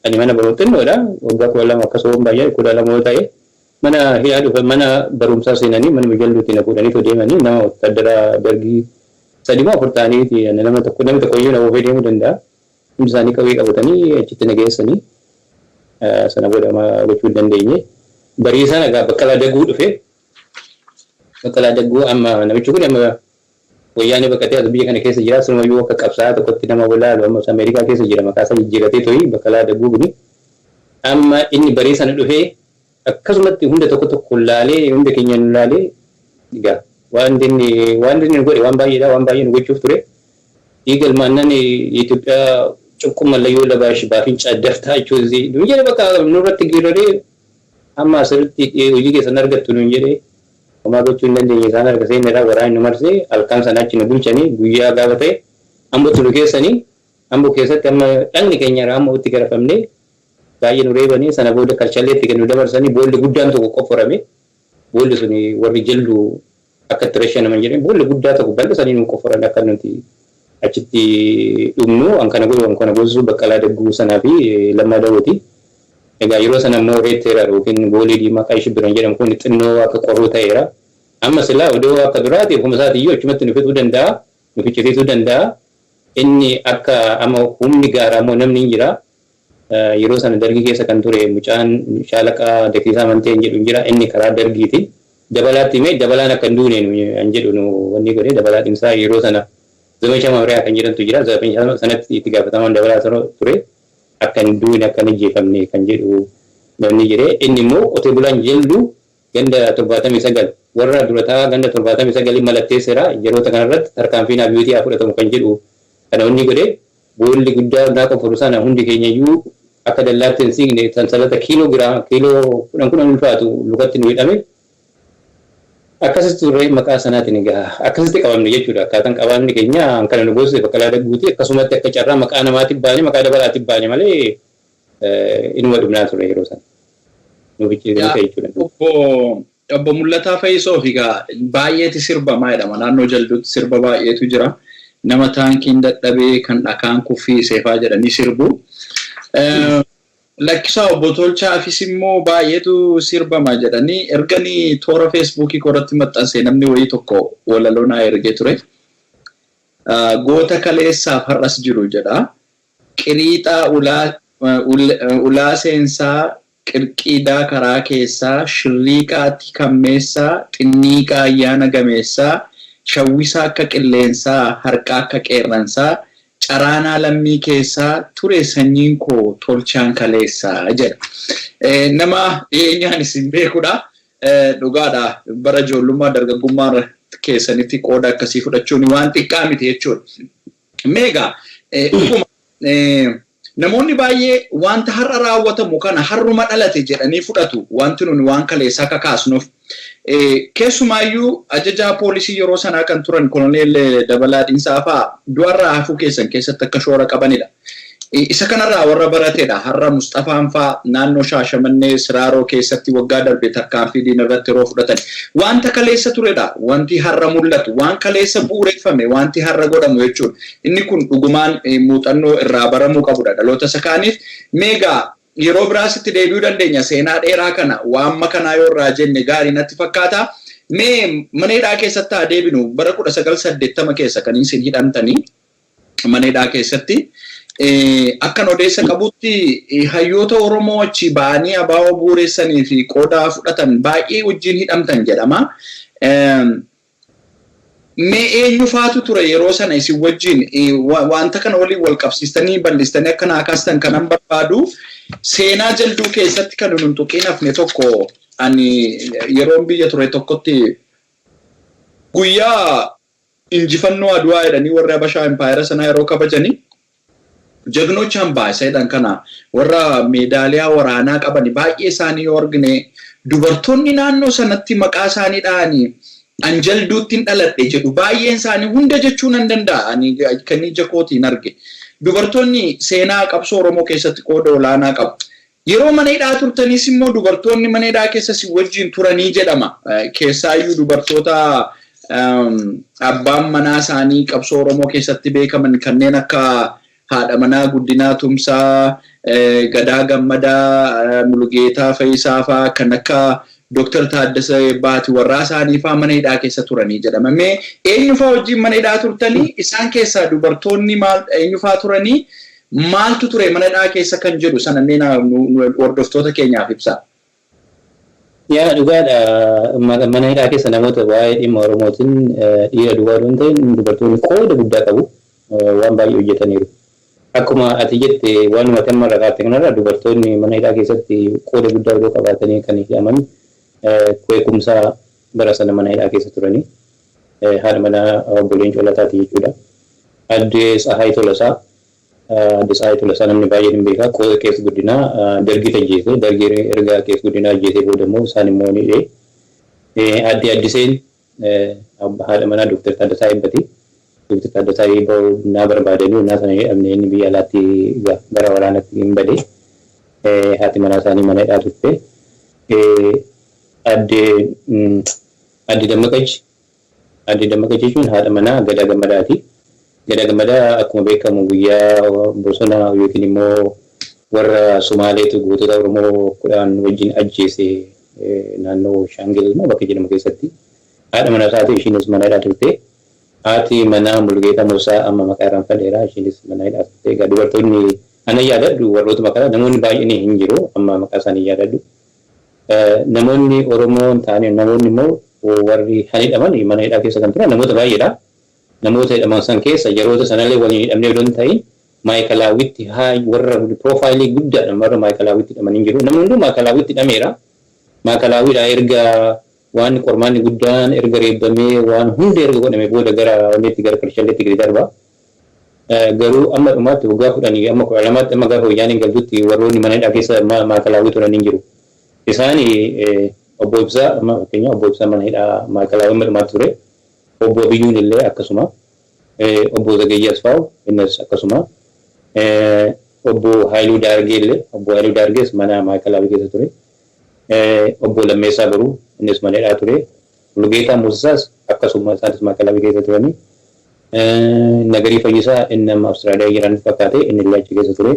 Ani mana barumsa xinnoodha, waggaa 12 akkasuma baay'ee 12 yoo ta'e mana hidhaa dhufa, mana barumsaa seenanii mana mijalluutti na fuudhanii too deemanii nama wotaadara dargii sadi moo afur ta'anii nama tokko, namni tokko iyyuu na oofee deemuu danda'a. Hundi isaanii qawwee qabatanii achitti na geessanii. Sana booda gochuu hin dandeenye. Barii sana egaa Baqqalaa Dagguu dhufe. Baqqalaa Dagguu amma namichi kun amma wayyaanee baqatee as biyya kana keessa jira. Sinumayyuu akka qabsaa'aa tokkotti nama walaalu amma Ameerikaa keessa jira, maqaa isaa jijjiirratee to'i Baqqalaa Dagguu kuni. Amma inni barii sana dhufee akkasumatti hunda tokko tokko laalee hunda keenya nu laalee egaa Wanti inni wanti inni godhe waan baay'eedha, waan baay'ee nu gochuuf ture. Dhiigalmaannan Itoophiyaa cuqquu mallayyoo labaash baafincaa daftaa jechuun nu jedhe, bakka nurratti geeraree amma asirratti hojii keessan argattu nuun jedhee homaa gochuu hin dandeenye. Isaan harka seenneerraa waraanni nu marsee halkan sana achi nu bulchanii guyyaa gaafa ta'e Ambootti nu geessanii, Amboo keessatti amma dhagni keenya amma itti garafamnee baay'ee nu reebanii, sana booda Karchalleetti kan nu dabarsanii boolli guddaan tokko qofforame. Boolli suni warri jallu akka itti rashanaman jedhanii boolli guddaa tokko bal'isanii nu qofforan akka nuti achitti dhumnu. An kana godhu, an kana goosisu Baqqalaa Dagguu sanaa fi Lammaa Dawooti. Egaa yeroo sana immoo Red Terror yookiin goolii diimaa Qayi Shibbiran jedhamu kun xinnoo akka qorruu ta'eera. Amma silaa odoo akka biraati ofuma isaatiiyyuu achumatti nu fixuu danda'a, nu ficcisiisuu danda'a. Inni akka amma humni gaaraa immoo namni hin jira. Yeroo sana Dargii keessa kan ture mucaan Shaalaqaa Dakiisaa Manteen jedhu hin jira. Inni karaa Dargiiti. Dabalaatti himee Dabalaan akka hin duune an jedhu nu wanni godhe Dabalaa Dhimsaa yeroo sana Zamacha Mamriyaa kan jedhamtu jira. Zamacha sanatti itti gaafatamaan Dabalaa ture. Akka hin duune, akka hin ajjeefamne kan jedhu namni jedhe. Inni immoo qotee bulaan Jalduu ganda 79 warra durataa ganda 79 malatteesseera. Yeroota kanarratti tarkaanfiin abiyootii haa fudhatamu kan jedhu kana wanni godhe. Boolli guddaa naa qofaru sana hundi keenya iyyuu akka dallaatti hin siiqne sansalata kiiloo giraama kiiloo 10 10 ulfaatu lukatti nu hidhame. Akkasitti turre maqaa sanaatiin egaa akkasitti qabamne jechuudha. Akkaataan qabamni keenya kana nu goosise Baqqalaa Dagguuti. Akkasumatti akka carraa maqaa namaatiif baane, maqaa Dabalaatiif baane malee inuma dhumnaa ture yeroo sana. Nu fichiisanii ta'e jechuudha. Obbo Mul'ataa Fayyisoo fi egaa baay'eeti sirbamaa jedhama. Naannoo Jalduutti sirba baay'eetu jira. Nama taankiin dadhabee kan dhakaan kuffiisee faa jedhanii sirbu. Lakkisaa Obbo Tolchaafis immoo baay'eetu sirbama jedhanii erganii toora Feesbuukii koorratti maxxansee namni wayii tokko walaloo naa ergee ture. Goota kaleessaaf har'as jiru jedha. Qiriixaa ulaa seensaa, qirqiidaa karaa keessaa, shirriiqaatti kammeessaa, xinniiqaa ayyaana gameessaa, shawwisaa akka qilleensaa, harqaa akka qeerransaa, caraanaa lammii keessaa ture sanyiin koo Tolchaan kaleessaa jedha. Nama dhiyeenyaan isin beekudha. Dhugaadha, bara ijoollummaa dargaggummaa keessanitti qooda akkasii fudhachuun waan xiqqaa miti jechuudha. Meegaa dhuguma namoonni baay'ee wanta har'a raawwatamu kana har'uma dhalate jedhanii fudhatu, wanti nuni waan kaleessaa kakaasnuuf. Keessumaayyuu ajajaa poolisii yeroo sanaa kan turan Koloneel Dabalaa Dhiinsaa fa'aa du'arraa hafuu keessan keessatti akka shoora qabanidha. Isa kanarraa warra baratedha. Har'a Mustafaan fa'aa naannoo Shaashamannee Siraaroo keessatti waggaa darbe tarkaanfii diina irratti yeroo fudhatan. Wanta kaleessa turedha. Wanti har'a mul'atu. Waan kaleessa bu'uureffame wanti har'a godhamu jechuudha. Inni kun dhugumaan muuxannoo irraa baramuu qabudha dhaloota isa kaaniif. Meegaa yeroo biraas itti deebi'uu dandeenya. Seenaa dheeraa kana waan makanaa yoo irraa jenne gaarii natti fakkaata. Mee mana hidhaa keessatti haa deebinu. Bara 1980 keessa kan isin hidhamtanii mana hidhaa keessatti. Akkan odeessa qabutti hayyoota Oromoo achi ba'anii ABO bu'uureessanii fi qooda fudhatan baay'ee wajjin hidhamtan jedhama. Mee eenyu faatu ture yeroo sana isin wajjin? Wanta kana waliin wal qabsiistanii bal'istanii akka naa kaastan kanan barbaadu, seenaa Jalduu keessatti kan nun tuqiin hafne tokko, ani yeroon biyya ture tokkotti guyyaa injifannoo Aduwaa jedhanii warri Habashaa impaayera sanaa yeroo kabajanii jagnocha hambaa isa jedhan kana warra meedaaliyaa waraanaa qaban baay'ee isaanii yoo argine, dubartoonni naannoo sanatti maqaa isaanii dha'anii an Jalduutti hin dhaladhe jedhu baay'een isaanii, hunda jechuu nan danda'a ani kan ija kootiin arge. Dubartoonni seenaa qabsoo Oromoo keessatti qooda olaanaa qabu. Yeroo mana hidhaa turtanis immoo dubartoonni mana hidhaa keessa si wajjin turanii jedhama. Keessaayyuu dubartoota abbaan manaa isaanii qabsoo Oromoo keessatti beekaman kanneen akka haadha manaa Guddinaa Tumsaa, Gadaa Gammadaa, Mulugeetaa Fayisaa fa'aa, kan akka Dooktar Taaddasa Eebbaati warraa isaanii fa'aa mana hidhaa keessa turanii jedhama. Mee eenyu fa'aa wajjin mana hidhaa turtanii? Isaan keessaa dubartoonni maal eenyu fa'aa turanii? Maaltu ture mana hidhaa keessa kan jedhu sana mee hordoftoota keenyaaf ibsaa. Yaa, dhugaadha. Mana hidhaa keessa namoota waa'ee dhimma Oromootiin dhiira duwwaa osoo hin ta'in dubartoonni qooda guddaa qabu. Waan baay'ee hojjetaniiru. Akkuma ati jette, waanuma ati amma irra kaafte kanarra dubartoonni mana hidhaa keessatti qooda guddaa odoo qabaatanii kan hidhaman beekumsa bara sana mana hidhaa keessa turanii. Haadha manaa obbo Leencoo Lataati jechuudha. Addee Tsahaay Tolasaa, Addee Tsahaay Tolasaa namni baay'een hin beekaa. Qees Guddinaa Dargii ajjeese. Dargii erga Qees Guddinaa ajjeesee booda immoo isaan immoo ni hidhe. Addee Addiseen haadha manaa Dooktar Taaddasaa Eebbati. Dooktar Taaddasaa Eebbaa naa barbaadanii naa sana hidhamne, inni biyya alaatti gara waraanatti hin bade. Haati manaa isaanii mana hidhaa turte. Addee Dammaqach, Addee Dammaqach jechuun haadha manaa Gadaa Gammadaati. Gadaa Gammadaa akkuma beekamu guyyaa bosona yookiin immoo warra Sumaaleetu gootota Oromoo 10 wajjin ajjeese naannoo Shaangil immoo bakka jedhamu keessatti. Haadha manaa isaati, ishiinis mana hidhaa turte. Haati manaa Mulugeetaa Muusaa, amma maqaa irraanfadheera, ishiinis mana hidhaa turte. Egaa dubartoonni ana yaadadhu warrootuma kana, namoonni baay'een hin jiru, amma maqaa isaanii yaadadhu. Namoonni Oromoon ta'anii, namoonni immoo warri hidhaman, mana hidhaa keessa kan turan namoota baay'eedha. Namoota hidhaman san keessa yeroota sanallee waliin hidhamnee odoo hin ta'in Maayikalaawwitti haa warra profile guddaadhaan warra Maayikalaawwitti hidhaman hin jiru. Namni hunduu Maayikalaawwitti hidhameera. Maayikalaawwiidhaa erga waan qormaanni guddaan erga reebbamee, waan hundi erga godhame booda gara wanneetti, gara Karshalleetti gadi darba. Garuu amma dhumaatti waggaa 10 amma 12tti, amma gaafa wayyaaneen galtutti, warroonni mana hidhaa keessa Maayikalaawwii turan hin jiru. Isaan obbo Ibsaa, amma fakkeenya obbo Ibsaa mana hidhaa Maayikalaawwii amma dhumaatti ture. Obbo Abiyyuun illee akkasuma. Obbo Zagayyee Asfaaw innis akkasuma. Obbo Haayiluu Daargee illee, obbo Haayiluu Daargees mana Maayikalaawwii keessa ture. Obbo Lammeessaa Boruu innis mana hidhaa ture. Mulugeetaa Muusisaas akkasuma, isaanis Maayikalaawwii keessa turani. Nagarii Fayyisaa inni amma Awustiraaliyaa jiran fakkaate, inni illee achi keessa ture.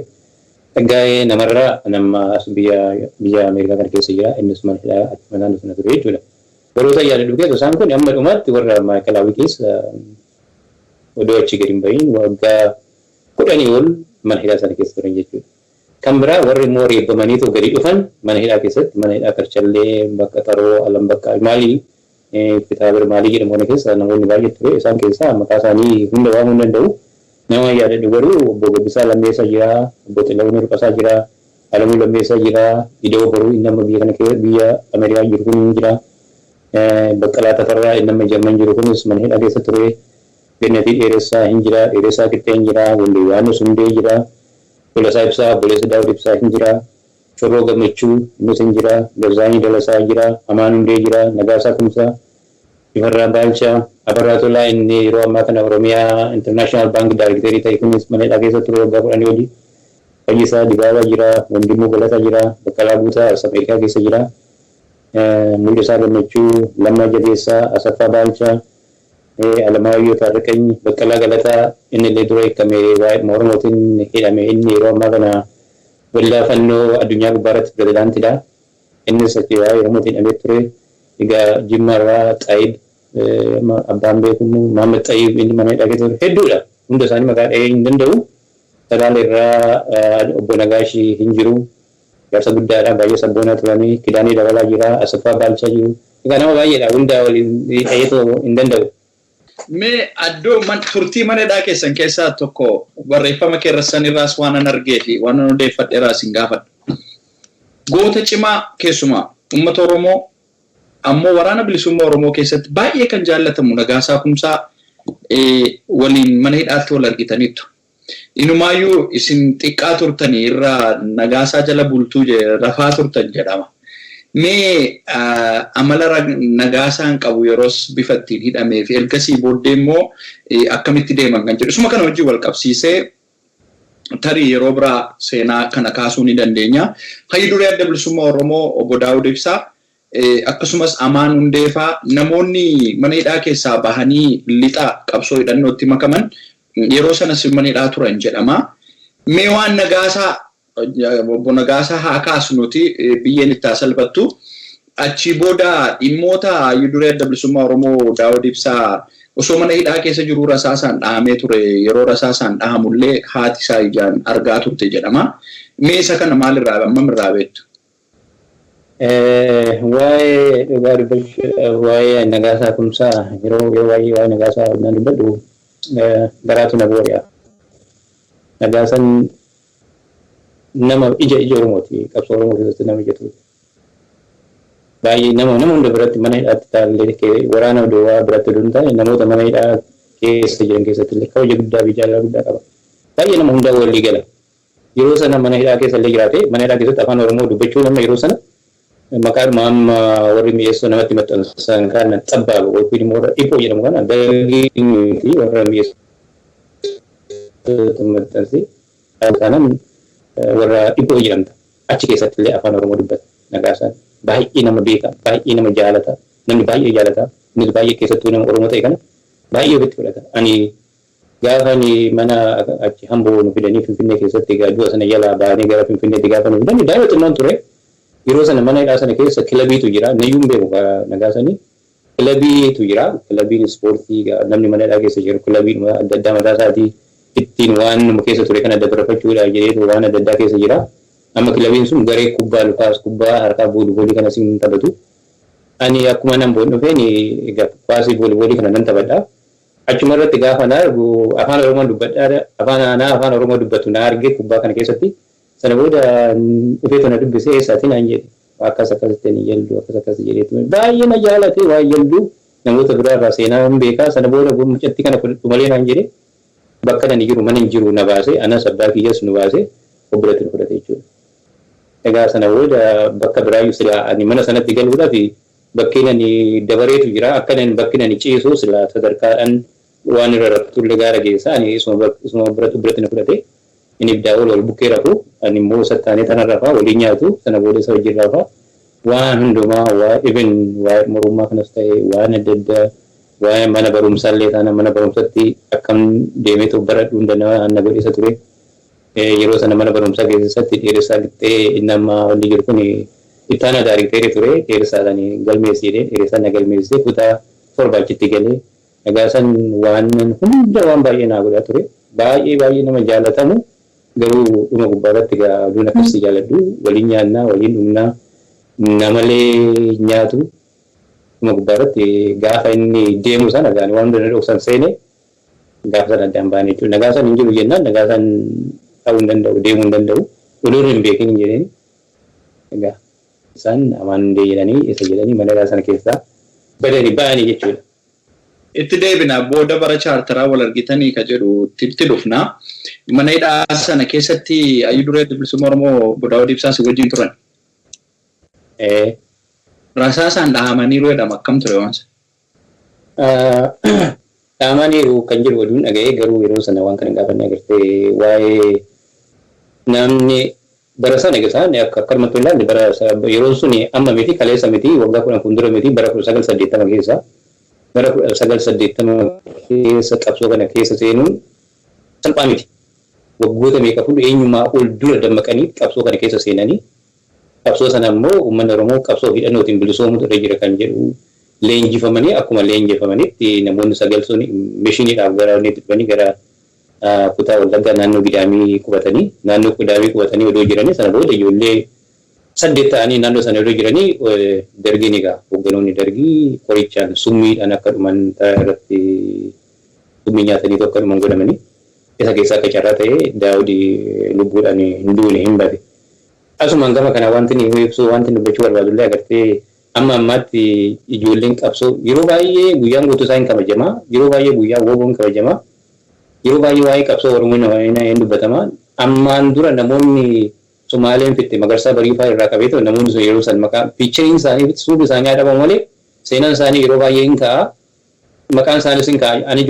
Tsaggaayee Namarraa nama as biyya Ameerikaa kana keessa jira, innis mana hidhaa achuma naannoo sana ture jechuudha. Warroota yaadadhu keessa isaan kun amma dhumaatti warra Maayikalaawwii keessa odoo achi gadi hin bahin waggaa 10 ol mana hidhaa sana keessa turan jechuudha. Kan biraa warri immoo reebbamaniitu gadi dhufan mana hidhaa keessatti, mana hidhaa Karchallee, bakka Xaroo, Alam, bakka maalii, Kitaabir maalii jedhamu kana keessa namoonni baay'ee ture. Isaan keessaa maqaa isaanii hunda waamuu hin danda'u. Nama yaadadhu garuu obbo Gabbisaa Lammeessaa jira, obbo Xilawun Hirphasaa jira, Alamuu Lammeessaa jira, Ida'oo Boruu inni amma biyya kana biyya Ameerikaa jiru kun jira. Baqqalaa Tafarraa inni amma Jarman jiru kunis mana hidhaa keessa ture. Gannatii Dheeressaa hin jira, Dheeressaa Qixxee hin jira, Wandee Yohaannis Hundee jira, Tolasaa Ibsaa, obboleessa Daawud Ibsaa hin jira, Corroo Gammachuu innis hin jira, Gazzaanyii Dalasaa jira, Amaan Hundee jira, Nagaasaa Kumsaa, Shifarraa Baalchaa, Abarraa Tolaa inni yeroo ammaa kana Oromiyaa International Bank Director ta'e kunis mana hidhaa keessa ture waggaa 10 olii. Fayyisaa Dibaabaa jira, Wandimmoo Galataa jira, Baqqalaa Guutaa as Ameerikaa keessa jira. Mul'isaa Gammachuu, Lammaa Jabeessaa, Asaffaa Baalchaa, Alamaayyoo Taarriqany, Baqqalaa Galataa inni illee dura hiikkame, waa'ee Oromootiin hidhame, inni yeroo ammaa kana waldaa fannoo addunyaa gubbaa irratti pirezidaantidha. Innis achi waa'ee Oromootiin hidhamee ture. Egaa Jimma irraa Xayib, abbaan beekumu Mahammad Xayib, inni mana hidhaa keessa ture hedduudha. Hunda isaanii maqaa dhahee hin danda'u. Salaale irraa obbo Nagaashii hin jiru. Jaarsa guddaadha, baay'ee sabboonaa turanii. Kidaanee Dabalaa jira, Asaffaa Baalchaa jiru. Egaa nama baay'eedha, hunda waliin dhaheetoo hin danda'u. Mee addoo turtii mana hidhaa keessan keessaa tokko barreeffama keessan irraas waan an argee fi waan an odeeffadhe irraas hin gaafadha. Goota cimaa, keessumaa uummata Oromoo ammoo Waraana Bilisummaa Oromoo keessatti baay'ee kan jaallatamu Nagaasaa Kumsaa waliin mana hidhaatti wal argitaniittu. Inumaayyuu isin xiqqaa turtanii irraa Nagaasaa jala bultuu rafaa turtan jedhama. Mee amala Nagaasaan qabu, yeroos bifa ittiin hidhamee fi ergasii booddee immoo akkamitti deeman kan jedhu. Isuma kana wajjin wal qabsiisee tarii yeroo biraa seenaa kana kaasuu ni dandeenya. Hayyi duree Adda Bilisummaa Oromoo obbo Daawud Ibsaa, akkasumas Amaan Hundeefaa, namoonni mana hidhaa keessaa bahanii lixa qabsoo hidhannootti makaman yeroo sanas mana hidhaa turan jedhama. Mee waan Nagaasaa, obbo Nagaasaa haa kaasnuti, biyyeen itti haa salphattu. Achii booda dhimmoota hayyi duree Adda Bilisummaa Oromoo Daawud Ibsaa osoo mana hidhaa keessa jiru rasaasaan dhahamee ture. Yeroo rasaasaan dhahamullee haati isaa ijaan argaa turte jedhama. Mee isa kana maalirraa, hammam irraa beektu? Waa'ee dhugaa dubbachuudhaaf, waa'ee Nagaasaa Kumsaa yeroo baay'ee waa'ee Nagaasaa naan dubbadhu garaatu na boori'a. Nagaasaan nama ija Oromooti. Qabsoo Oromoo keessatti nama ija ture. Baay'ee nama hunda biratti mana hidhaatti taallee waraana duwwaa biratti oduu hin taane namoota mana hidhaa keessa jiran keessatti illee kabaja guddaa fi jaalala guddaa qaba. Baay'ee nama hundaa walii gala. Yeroo sana mana hidhaa keessa illee jiraate, mana hidhaa keessatti afaan Oromoo dubbachuu nama yeroo sana maqaadhuma amma warri mi'eessoo namatti maxxansan kana xabbaaba yookiin immoo warra dhiphoo jedhamu kana dargii miti warra mi'eessoo maxxansi kanan warra dhiphoo jedhamta. Achi keessatti illee afaan Oromoo dubbata. Nagaasaan baay'ee nama beeka, baay'ee nama jaalata, namni baay'ee jaalata, innis baay'ee keessattuu nama Oromoo ta'e kana baay'ee ofitti fudhata. Ani gaafa ani mana achi Hamboo nu fidanii Finfinnee keessatti egaa du'a sana jalaa baanee gara Finfinneetti gaafa nu fidanii daa'ima xinnoon ture. Yeroo sana mana hidhaa sana keessa kilabiitu jira. Nayyuu hin beeku Nagaasanii. Kilabiitu jira. Kilabiin ispoortii namni mana hidhaa keessa jiru kilabii adda addaa mataa isaatii ittiin waan nama keessa ture kana dabarfachuudha jedheetu waan adda addaa keessa jira. Amma kilabiin sun garee kubbaa lukaas kubbaa harkaa vooliboolii kanas hin taphatu. Ani akkuma nan boon dhufeen egaa kuwaasii vooliboolii kana nan taphadha. Achuma irratti gaafa na argu afaan Oromoo dubbadha, afaan aanaa afaan Oromoo dubbatu na arge kubbaa kana keessatti. Sana booda dhufeetu na dubbisee eessaatii naan jedhe. Akkas akkasitti ani jaldu akkas akkas jedheetu baay'ee na jaalate waan jaldu namoota biraa irraa seenaa hin beekaa. Sana booda mucattii kana fudhadhu malee naan jedhe. Bakka ani jiru mana hin jiru na baase, anas abbaa kiyyas nu baase of biratti nu fudhate jechuudha. Egaa sana booda bakka biraayyuu silaa ani mana sanatti galuudhaaf bakkeen ani dabareetu jira. Akka ani bakki ani ciisu silaa sadarkaadhaan waan irra raftullee gaara geessa ani isuma biratti na fudhate. Inni ibiddaa ol bukkee rafu, ani immoo sattaanee tana rafaa waliin nyaatu, sana booda isa wajjin rafaa. Waan hundumaa waa even waa'ee morummaa kanas ta'e waan adda addaa waa'ee mana barumsaallee taana mana barumsatti akkam deemeetu baradhu hunda na godhisa ture. Yeroo sana mana barumsaa keessatti Dheeressaa Qixxee inni amma wanni jiru kun ittaanaa daarikteerii ture. Dheeressaadhaan galmeessi jedhee Dheeressaan na galmeessisee kutaa 7 achitti galee Nagaasan waan hunda waan baay'ee naa godhaa ture. Baay'ee baay'ee nama jaalatamu garuu dhuma gubbaa irratti egaa oduun akkasii jaaladhu waliin nyaannaa waliin dhugnaa namalee nyaatu dhuma gubbaa irratti gaafa inni deemu sana gaani waan hunda na dhoksan seene gaafa sana addaan baane jechuudha. Nagaasaan hin jiru jennaan Nagaasaan ta'uu hin danda'u deemuu hin danda'u oduun hin beekin hin jedheen egaa isaan amaan hundee jedhanii isa jedhanii mana hidhaa sana keessaa badanii ba'anii jechuudha. Itti deebina booda bara chaartaraa wal argitanii ka jedhu itti dhufna. Mana hidhaa sana keessatti Hayyuu Duree Adda Bilisummaa Oromoo Obbo Daawud Ibsaa si wajjin turan. Rasaasaan dhahamaniiru jedhama, akkam ture waan sana? Dhahamaniiru kan jedhu oduun dhaga'ee garuu yeroo sana waan kana hin gaafanne agartee waa'ee namni bara sana isaan akka akkanumatti ilaalle bara yeroon suni amma miti kaleessa miti waggaa 10 fuuldura miti bara 1980 keessa bara 1980 keessa qabsoo kana keessa seenuun salphaa miti. Waggoota meeqa fuudhu eenyumaa ol dura dammaqanii qabsoo kana keessa seenanii qabsoo sana immoo uummanni Oromoo qabsoo hidhannootiin bilisoomutu irra jira kan jedhu leenjifamanii akkuma leenjifamanitti namoonni sagal sun mishiniidhaaf gara inni dhufanii gara kutaa Wallaggaa naannoo Gidaamii qubatanii naannoo Gidaamii qubatanii odoo jiranii sana booda ijoollee 8 ta'anii naannoo sana odoo jiranii dargiin egaa hoogganoonni dargii qorichaan summiidhaan akka dhuman irratti summii nyaatanii akka dhuman godhamanii isa keessaa akka carraa ta'e Daawud lubbuudhaan hin duune hin bade. Asumaan gama kana wanti inni ibsu wanti dubbachuu barbaadullee agartee amma ammaatti ijoolleen qabsoo yeroo baay'ee guyyaan guutuu isaa hin kabajamaa, yeroo baay'ee guyyaa WBO hin kabajamaa, yeroo baay'ee waa'ee qabsoo Oromoo hin dubbatama. Ammaan dura namoonni Sumaaleen fitte Magarsaa Bariifaa irraa qabee ture namoonni sun yeroo san maqaa piichariin isaanii suurri isaanii haa dhabamu malee seenaan isaanii yeroo baay'ee hin ka'a. Maqaan isaaniis hin ka'a. Ani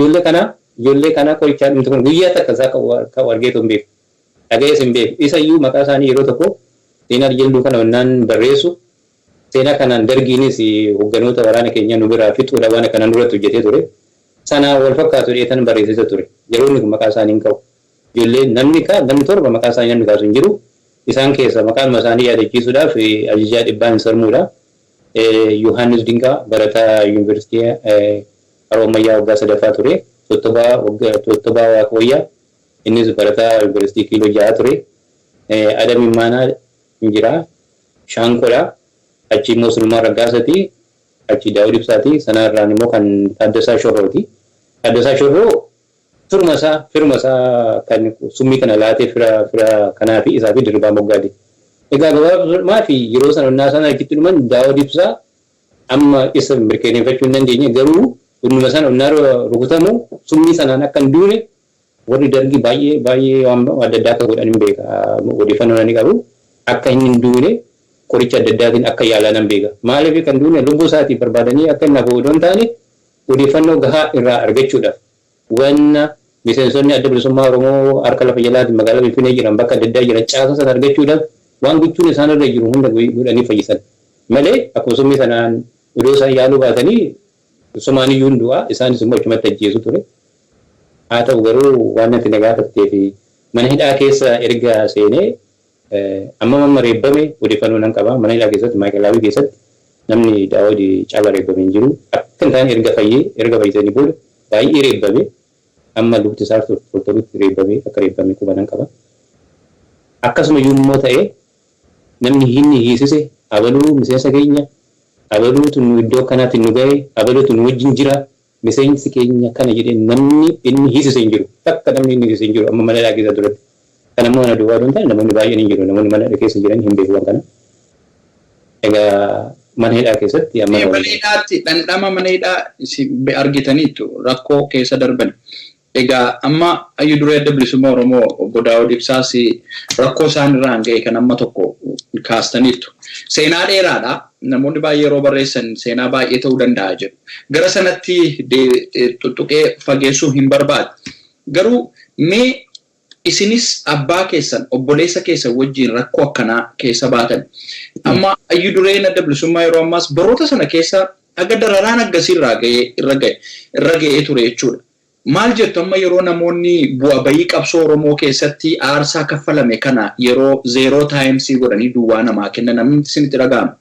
ijoollee kana qorichaa dhumte kun guyyaa takka isaa ka'u argeetu hin beeku. Dhaga'ees hin beeku. Isa iyyuu maqaa isaanii yeroo tokko seenaa jalduu kana wannaan barreessu seenaa kanaan dargiinis hoogganoota waraana keenyaa nu biraa fixuudha waan akkanaan duratti hojjetee ture. Sana wal fakkaatu dheetan barreessisa ture. Yeroonni kun maqaa isaanii hin ka'u. Ijoollee namni namni torba maqaa isaanii namni kaasu hin jiru. Isaan keessa maqaanuma isaanii yaadachiisuudhaaf ajajaa dhibbaa hin sarmuudha. Yohaannis Dinqaa barataa yuunivarsiitii Haroo Ammayyaa waggaa sadaffaa ture. Tottobaa Waaqwayyaa innis barataa yuunivarsiitii Kiiloo 6 ture. Adam Immaanaa hin jira. Shaanqoodha. Achi immoo Sulmaan Raggaasaati. Achi Daawud Ibsaati. Sanarraan immoo kan Taaddasaa Shorrooti. Taaddasaa Shorroo firuma isaa firuma isaa kan summii kana laatee fira fira kanaa fi isaa fi Dirribaa Moggaati. Egaa gabaabumaa fi yeroo sana onnaa sana achitti dhuman Daawud Ibsaa Amma isa mirkaneeffachuu hin dandeenye, garuu onnuma sana onnaa rukutamu summii sanaan akka hin duune warri Dargii baay'ee baay'ee waan adda addaa akka godhan hin beeka. Odeeffannoo ni qabu. Akka inni hin duune qoricha adda addaatiin akka yaalan nan beeka. Maaliif kan duune lubbuu isaatii barbaadanii akka inni hafu odoo hin taane, odeeffannoo gahaa irraa argachuudhaaf, wanna miseensonni Adda Bilisummaa Oromoo harka lafa jalaatiin magaalaa Finfinnee jiran, bakka adda addaa jiran, caasa sana argachuudhaaf waan gochuun isaan irra jiru hunda godhanii fayyisan. Malee akkuma summii sanaan odoo isaan yaaluu baatanii sumaan iyyuu hin du'a, isaanis immoo achumatti ajjeesu ture. Haa ta'u garuu, waan natti na gaafattee fi mana hidhaa keessa erga seenee amma amma reebbame odeeffannoo nan qaba. Mana hidhaa keessatti, Maayikalaawii keessatti, namni Daawud caala reebbame hin jiru. Akka hin taane erga fayyee, erga fayyisanii booda baay'ee reebbame. Amma lubti isaa tortorutti reebbame, akka reebbame quba nan qaba. Akkasuma immoo ta'e namni inni hiisise abaluu miseensa keenya, abaluutu nu iddoo kanaatti nu ga'e, abaluutu nu wajjin jira, miseensi keenya kana jedhee namni inni hiisise hin jiru. Takka namni inni hiisise hin jiru amma mana hidhaa keessa duratti. Kan ammoo mana duwwaa hin taane, namoonni baay'een hin jiru. Namoonni mana hidhaa keessa jiran hin beeku waan kana. Egaa mana hidhaa keessatti amma Mana hidhaatti dhandhama mana hidhaa argitaniitu, rakkoo keessa darban. Egaa amma Hayyuu Duree Adda Bilisummaa Oromoo Obbo Daawud Ibsaas rakkoo isaan irraan ga'e kan amma tokko kaastaniittu. Seenaa dheeraadha. Namoonni baay'ee yeroo barreessan seenaa baay'ee ta'uu danda'a jedhu. Gara sanatti tuttuqee fageessuu hin barbaadu. Garuu mee isinis abbaa keessan, obboleessa keessan wajjin rakkoo akkanaa keessa baatan. Amma Hayyuu Dureen Adda Bilisummaa yeroo ammaas baroota sana keessa aga dararaan akkasiirraa ga'ee irra ga'e irra ga'ee ture jechuudha. Maal jettu amma yeroo namoonni bu'a bayii qabsoo Oromoo keessatti aarsaa kaffalame kana yeroo zero times godhanii duwwaa namaa kennan, namni isinitti dhaga'ama?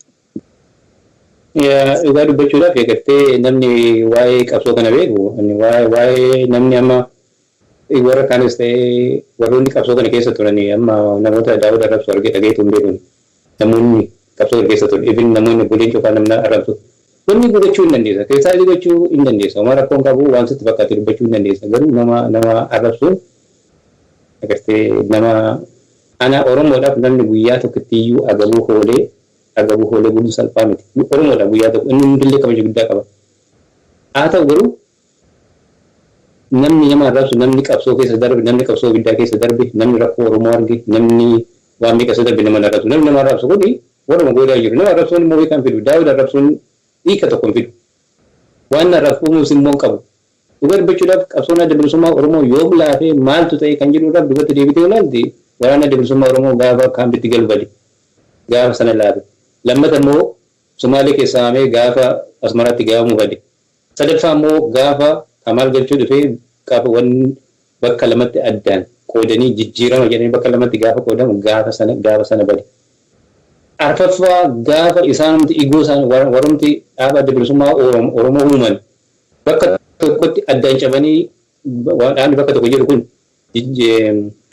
Dhugaa dubbachuudhaaf, eegattee namni waa'ee qabsoo kana beeku, waa'ee namni amma warra kaanis ta'ee warroonni qabsoo kana keessa turan, amma namoota Daawud arrabsu argee dhageetu hin beeku. Namoonni qabsoo kana keessa turan, even namoonni buleen cufaa namni arrabsu. Wanni gochuu hin dandeessa. Criticize gochuu hin dandeessa. Homaa rakkoon qabu, waan sitti fakkaate dubbachuu hin dandeessa. Garuu nama arrabsuun agartee nama ana Oromoodhaaf namni guyyaa tokkotti iyyuu agabuu hoolee buluu salphaa miti. Oromoodhaaf guyyaa tokko inni hundillee kabaja guddaa qaba. Haa ta'u garuu namni nama arrabsu, namni qabsoo keessa darbe, namni qabsoo ibiddaa keessa darbe, namni rakkoo Oromoo arge, namni waan meeqa keessa darbe nama arrabsu. Namni nama arrabsu kuni warruma goodaa jiru. Nama arrabsuun immoo hiika hin fidu. Daawud arrabsuun hiika tokko hin fidu. Waan arrabsuunis immoo hin qabu. Dhugaa dubbachuudhaaf, qabsoon Adda Bilisummaa Oromoo yoom laafee, maaltu ta'e kan jedhuudhaaf duubatti deebitee ilaalti, waraana Adda Bilisummaa Oromoo gaafa kaampitti galu bade. Gaafa sana laafe. Lammata immoo Sumaalee keessaa haamee gaafa Asmaraatti gaafamu bade. Sadaffaa immoo gaafa Kamaal Galchuu dhufee, gaafa wanni bakka lamatti addaan qoodanii jijjiirama jedhanii bakka lamatti gaafa qoodamu, gaafa sana bade. Arfaffaa gaafa isaanumti igoo isaan warrumti dhaaba Adda Bilisummaa Oromoo uuman bakka tokkotti addaan cabanii, dhaabni bakka tokko jiru kun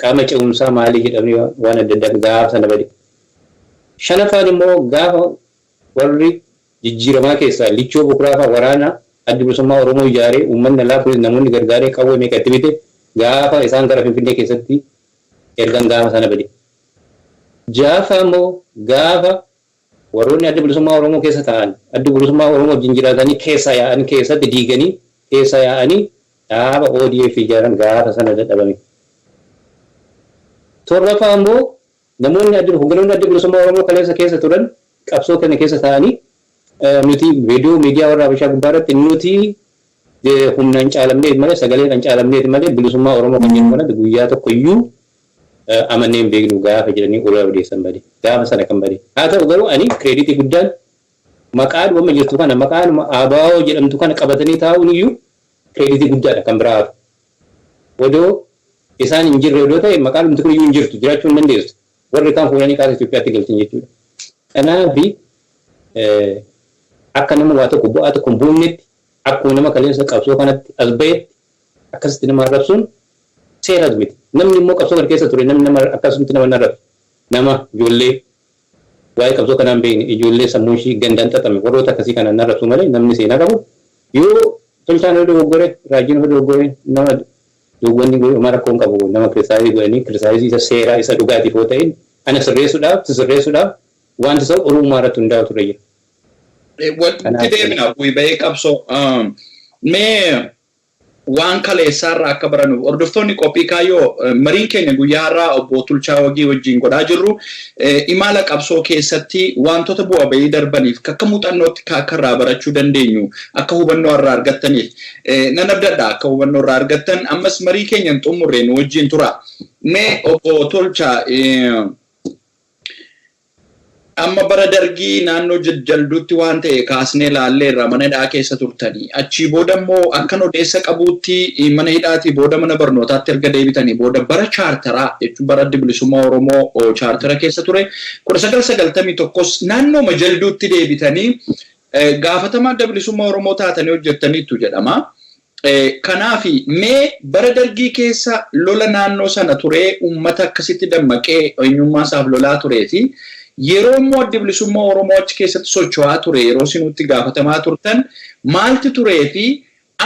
qaama ce'umsaa maalii jedhamanii waan adda addaa, gaafa sana bade. Shanaffaan immoo gaafa warri jijjiiramaa keessaa Lichoo Bukuraa fa'aa waraana Adda Bilisummaa Oromoo ijaaree, uummanni alaa kunis namoonni gargaaree qawwee meeqa itti bite, gaafa isaan gara Finfinnee keessatti ergan, gaafa sana bade. Ja'affaa immoo gaafa warroonni Adda Bilisummaa Oromoo keessa ta'an Adda Bilisummaa Oromoo wajjin jiraatanii keessaa yaa'an, keessatti diiganii keessa yaa'anii dhaaba ODF ijaaran, gaafa sana dadhabame. Torbaffaa immoo namoonni adda hogganoonni Adda Bilisummaa Oromoo kaleessa keessa turan qabsoo kana keessa ta'anii, nuti reediyoo miidiyaa warra Habashaa gubbaa irratti nuti humnaan caalamneet malee, sagaleedhaan caalamneet malee, bilisummaa Oromoo kan jedhu kanatti guyyaa tokko iyyuu amannee hin beeknu gaafa jedhanii olola odeessan bade. Gaafa sana kan bade. Haa ta'u garuu ani credit guddaan maqaa dhuma jirtu kana, maqaanuma ABO jedhamtu kana qabatanii taa'uun iyyuu credit guddaadha kan biraa hafu. Odoo isaan hin jirre odoo ta'e, maqaan dhumti kun iyyuu hin jirtu, jiraachuu hin dandeessu. Warri kaan fuudhanii qaasa Itoophiyaatti galchan jechuudha. Kanaafi akka nama waa tokko bu'aa tokko hin buufnetti, akkuma nama kaleessa qabsoo kanatti as bahetti akkasitti nama arrabsuun seeras miti. Namni immoo qabsoo kana keessa ture namni nama akkasumatti nama hin arrabsu. Nama ijoollee waa'ee qabsoo kanaa hin beekne, ijoollee sammuu ishii gandaan xaxame, warroota akkasii kanaan arrabsu malee, namni seenaa qabu yoo Tolchaan yoo dogoggore, Raajiin yoo dogoggore, nama wanni homaa rakkoo hin qabu. Nama criticize godhanii, criticize isa seeraa isa dhugaatiif yoo ta'in, ana sirreessuudhaaf, si sirreessuudhaaf wanti isa oromummaa irratti hundaa'u ture jira. Wanti deemina bu'ii qabsoo mee waan kaleessaarraa akka barannuuf hordoftoonni qophii kaayyoo, mariin keenya guyyaa har'aa obbo Tulchaa Wagii wajjin godhaa jirru imala qabsoo keessatti wantoota bu'a bahii darbaniif akka muuxannootti akka irraa barachuu dandeenyu, akka hubannoo irraa argattaniif nan abdadha. Akka hubannoo irraa argattan ammas marii keenya hin xumurre, nu wajjin tura. Mee obbo Tolchaa, amma bara Dargii naannoo Jalduutti waan ta'e kaasnee laalleerra, mana hidhaa keessa turtanii. Achii booda immoo akkan odeessa qabuutti mana hidhaatii booda mana barnootaatti erga deebitanii booda bara chaartaraa, jechuun bara Adda Bilisummaa Oromoo chaartara keessa ture, 1991s naannooma Jalduutti deebitanii gaafatama Adda Bilisummaa Oromoo taatanii hojjettaniittu jedhama. Kanaaf mee bara Dargii keessa lola naannoo sana turee, uummata akkasitti dammaqee eenyummaa isaaf lolaa turee fi yeroo immoo Adda Bilisummaa Oromoo achi keessatti socho'aa ture, yeroo isinutti gaafatamaa turtan maalti turee fi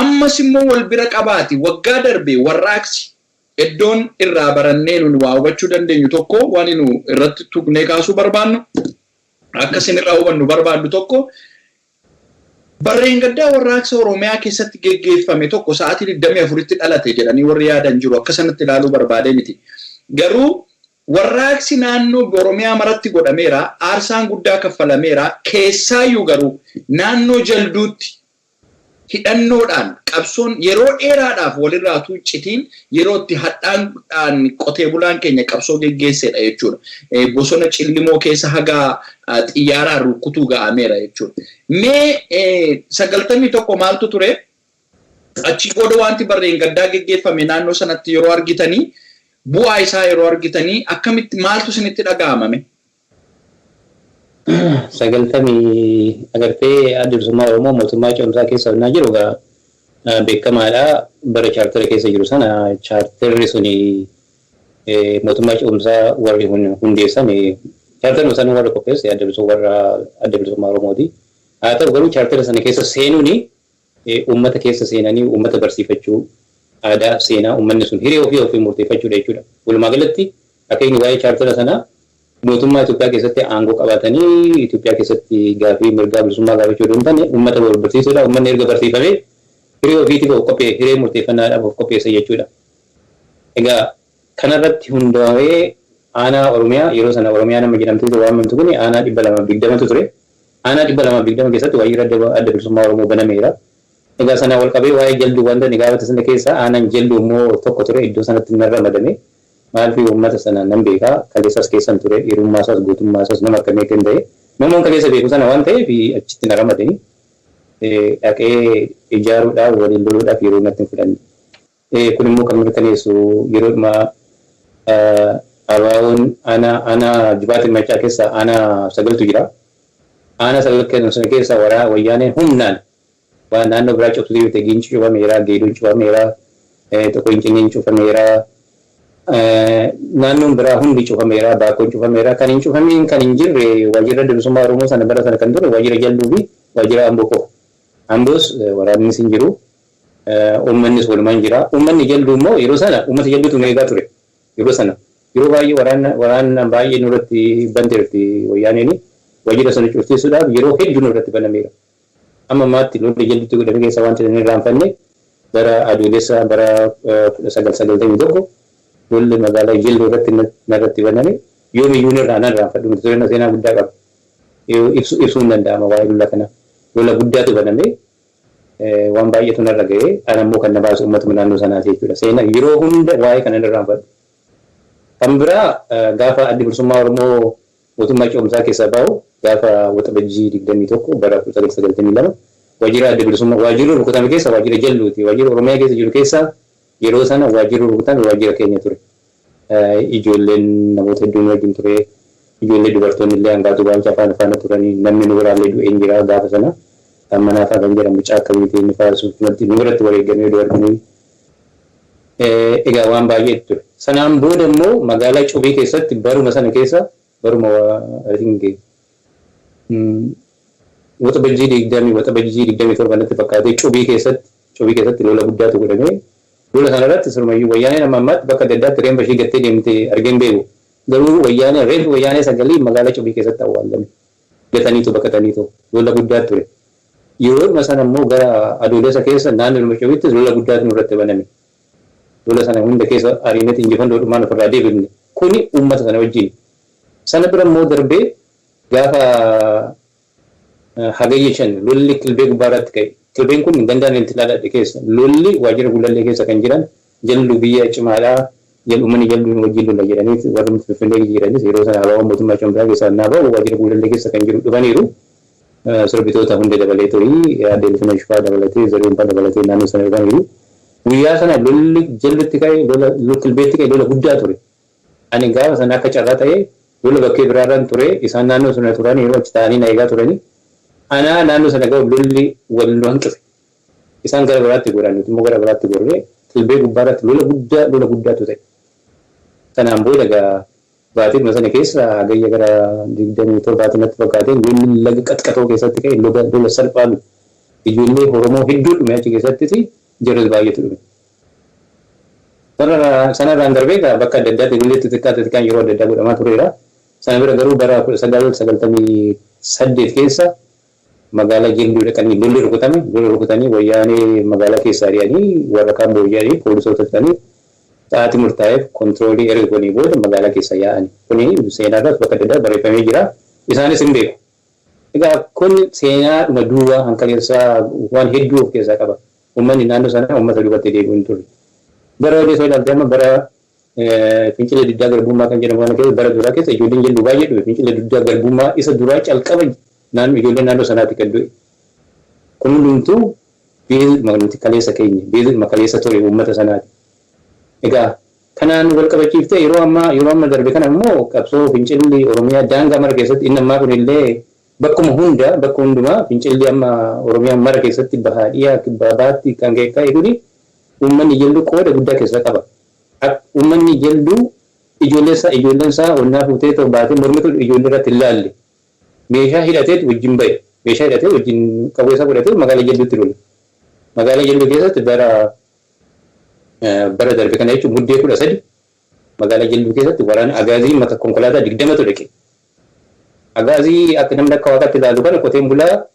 ammas immoo wal bira qabaati waggaa darbe warraaqsi iddoon irraa barannee nuni waa hubachuu dandeenyu tokko, waan nu irratti tuqnee kaasuu barbaannu, akka isin irraa hubannu barbaaddu tokko, barreen gaddaa warraaqsa Oromiyaa keessatti geggeeffame tokko sa'aatii 24tti dhalate jedhanii warri yaadan jiru. Akka sanatti ilaaluu barbaadee miti. Garuu warraaqsi naannoo Oromiyaa maratti godhameera, aarsaan guddaa kaffalameera, keessaayyuu garuu naannoo Jalduutti hidhannoodhaan qabsoon yeroo dheeraadhaaf walirraa tuuccitiin yeroo itti hadhaadhaan qotee bulaan keenya qabsoo geggeessedha jechuudha. Bosona Cillimoo keessa haga xiyyaaraan rukkutuu ga'ameera jechuudha. Mee 91 maaltu ture? Achii booda wanti barreen gaddaa geggeeffame naannoo sanatti yeroo argitanii, bu'aa isaa yeroo argitanii, akkamitti, maaltu isinitti dhaga'amame? 90 agartee Adda Bilisummaa Oromoo mootummaa ce'umsaa keessa onnaa jiru egaa beekamaadha. Bara chaartara keessa jiru sana, chaartarri suni mootummaa ce'umsaa warri hundeessan, chaartarri sana warra qopheesse adda warra Adda Bilisummaa Oromooti. Haa ta'u garuu chaartara sana keessa seenuuni uummata keessa seenanii uummata barsiifachuu, aadaa, seenaa uummanni sun hiree ofii ofii murteeffachuudha jechuudha. Walumaa galatti akeekni waa'ee chaartara sanaa mootummaa Itoophiyaa keessatti aangoo qabaatanii Itoophiyaa keessatti gaafii mirgaa bilisummaa gaafachuu osoo hin taane uummata barsiisuudha. Uummanni erga barsiifamee hiree ofiitiif of qophee, hiree murteeffannaadhaaf of qopheessa jechuudha. Egaa kanarratti hundaa'ee aanaa Oromiyaa, yeroo sana Oromiyaa nama jedhamtu waamamtu kun, aanaa 220tu ture. Aanaa 220 keessatti waajjirri Adda Bilisummaa Oromoo banameera. Egaa sana wal qabee waa'ee Jalduu wanta inni gaafate sana keessa aanaan Jalduu immoo tokko ture, iddoo sanatti nan ramadame. Maaliif, uummata sana nan beekaa, kaleessas keessan ture, dhiirummaa isaas, gootummaa isaas, nama akkamii akka hin ta'e namoonni kaleessa beeku sana waan ta'eef achitti na ramadanii dhaqee ijaaruudhaaf, waliin loluudhaaf yeroo natti hin fudhanne. Kun immoo kan mirkaneessu yeroodhuma ABO'n aanaa Jibaatiin Machaa keessa aanaa sagaltu jira. Aanaa sagal sana keessa waraa Wayyaaneen humnaan waan naannoo biraa cuftuu jirte, Giinci cufameera, Geedoon cufameera, Xoqonciniin cufameera, naannoon biraa hundi cufameera, Baakkoon cufameera. Kan hin cufamiin, kan hin jirre, waajjira Bilisummaa Oromoo sana bara sana kan ture waajjira Jalduu fi waajjira Amboo qofa. Amboos waraannis hin jiru. Uummannis walumaan jira. Uummanni Jalduu immoo yeroo sana uummata Jalduutu nu eegaa ture. Yeroo sana yeroo baay'ee waraana baay'ee nurratti banteerti Wayyaaneen, waajjira sana cufsiisuudhaaf yeroo hedduu nurratti banameera. Amma ammaatti lolli Jalduutti godhame keessa wanti hin irraanfanne bara Adoolessa bara 1991 lolli magaalaa Jalduu irratti narratti baname yoomiyyuu irraa nan irraanfadhu miti ture, seenaa guddaa qaba. Ibsuu hin danda'ama waa'ee lola kana. Lola guddaatu baname, waan baay'eetu narra ga'ee, ana immoo kan na baasu uummatuma naannoo sanaati jechuudha. Seenaa yeroo hunda waa'ee kana irraanfadhu. Kan biraa, gaafa Addi Bilisummaa Oromoo mootummaa ce'umsaa keessaa bahu, gaafa Waxabajjii 21 bara 1992, waajjira Adda Bilisummaa waajjirri rukutame keessa waajjira Jalduuti. Waajjira Oromiyaa keessa jiru keessa yeroo sana waajjirri rukutame waajjira keenya ture. Ijoolleen namoota hedduun wajjin ture. Ijoollee dubartoonni illee hangaatu baalchaa faana faana turanii, namni nu biraallee du'ee hin jira gaafa sana. Kan manaa fa'aa kan jedhamu mucaa akkamiiti inni fa'aa nu biratti wareegamee du'anii. Egaa waan baay'eetu ture. Sanaan booda immoo magaalaa Cobii keessatti baruma sana keessa, baruma I think Waxabajjii 27 natti fakkaatee, Cobii keessatti lola guddaatu godhamee, lola sana irratti sirumayyuu Wayyaaneen amma ammaatti bakka adda addaatti reenfa ishii gattee deemte argeen beeku. Garuu Wayyaanee, reenfi Wayyaanee sagalii magaalaa Cobii keessatti awwaalame. Gataniitu baqataniitu lola guddaa ture. Yeroodhuma sana immoo gara Adoolessa keessa naannoo Cobiitti lola guddaatu nurratti baname. Lola sana hunda keessa ariinetti injifannoodhumaan ofirraa deebifne. Kuni uummata sana wajjin. Sana bira immoo darbee gaafa Hagayya 5 lolli Kilbee gubbaarratti ka'e. Kilbeen kun gandaan itti dhaladhe keessa. Lolli waajjira Gullallee keessa kan jiran jallu biyya cimaadhaa, uummanni jalluun wajjin lola jedhanii warri Finfinnee jiranis yeroo sana alaabaa mootummaa Itoophiyaa keessaa naa ba'u waajjira Gullallee keessa kan jiru dhufaniiru. Sirbitoota hunda dabalee turii aadde Ilfina Shufaa dabalatee, Zarihuun fa'aa dabalatee naannoo sana dhufaniiru. Guyyaa sana lolli jallutti ka'e, lola Kilbeetti ka'e, lola guddaa ture. Ani gaafa sana akka carraa ta'ee lola bakkee biraarraan ture, isaan naannoo sana turan, yeroo achi taa'anii na eegaa turanii. Anaa naannoo sana ga'u lolli wal nu hanqise. Isaan gara biraatti goran, nuti immoo gara biraatti gorree Kilbee gubbaarratti lola guddaa, lola guddaatu ta'e. Sanaan booda egaa baatiidhuma sana keessa Hagayya gara 27 natti fakkaatee lolli laga Qaxqaxoo keessatti ka'e lola salphaa miti. Ijoollee Oromoo hedduu dhume achi keessattis, jarris baay'eetu dhume. Sanarraan darbee egaa bakka adda addaatti lolli xixiqqaa xixiqqaan yeroo adda addaa godhamaa tureera. Sana bira garuu bara 1998 keessa magaalaa Jilduu dhaqanii lolli rukutame, lola rukutanii wayyaanee magaalaa keessaa ari'anii, warra kaan booji'anii, poolisoota fixanii, sa'aatii murtaa'eef control erga godhanii booda magaalaa keessa yaa'ani. Kuni seenaarras bakka adda addaa barreeffamee jira. Isaanis hin beeku. Egaa kun seenaadhuma duwwaa hanqaleessaa waan hedduu of keessaa qaba. Uummanni naannoo sanaa uummata duubatti deebi'u hin turre. Bara osoo ilaalte amma bara fincila diddaa garbummaa kan jedhamu kana keessa bara duraa keessa ijoolleen Jalduu baay'ee dhufe. Fincila diddaa garbummaa isa duraa calqaba naannoo ijoollee naannoo sanaatti kan du'e. Kun hundumtuu beezidhuma nuti kaleessa keenya, beezidhuma kaleessa ture uummata sanaati. Egaa kanaan wal qabachiiftee yeroo ammaa, yeroo amma darbe kana immoo qabsoo fincilli Oromiyaa daangaa mara keessatti inni ammaa kun illee bakkuma hunda, bakka hundumaa fincilli amma Oromiyaa mara keessatti bahaa dhiyaa, kibbaa bahaatti kan ka'e kuni uummanni Jalduu qooda guddaa keessaa qaba. Uummanni Jalduu ijoolleen isaa onnaa fuutee ta'u baatee mormitu ijoollee irratti hin laalle. Meeshaa hidhatee wajjin bahe. Meeshaa hidhatee wajjin qawwee isaa godhatee magaalaa Jalduutti lole. Magaalaa Jalduu keessatti bara darbe kana jechuun Muddee 13 magaalaa Jalduu keessatti waraana Agaazii mata konkolaataa 20tu dhaqe. Agaazii akka namni akka waaqaatti ilaalu kana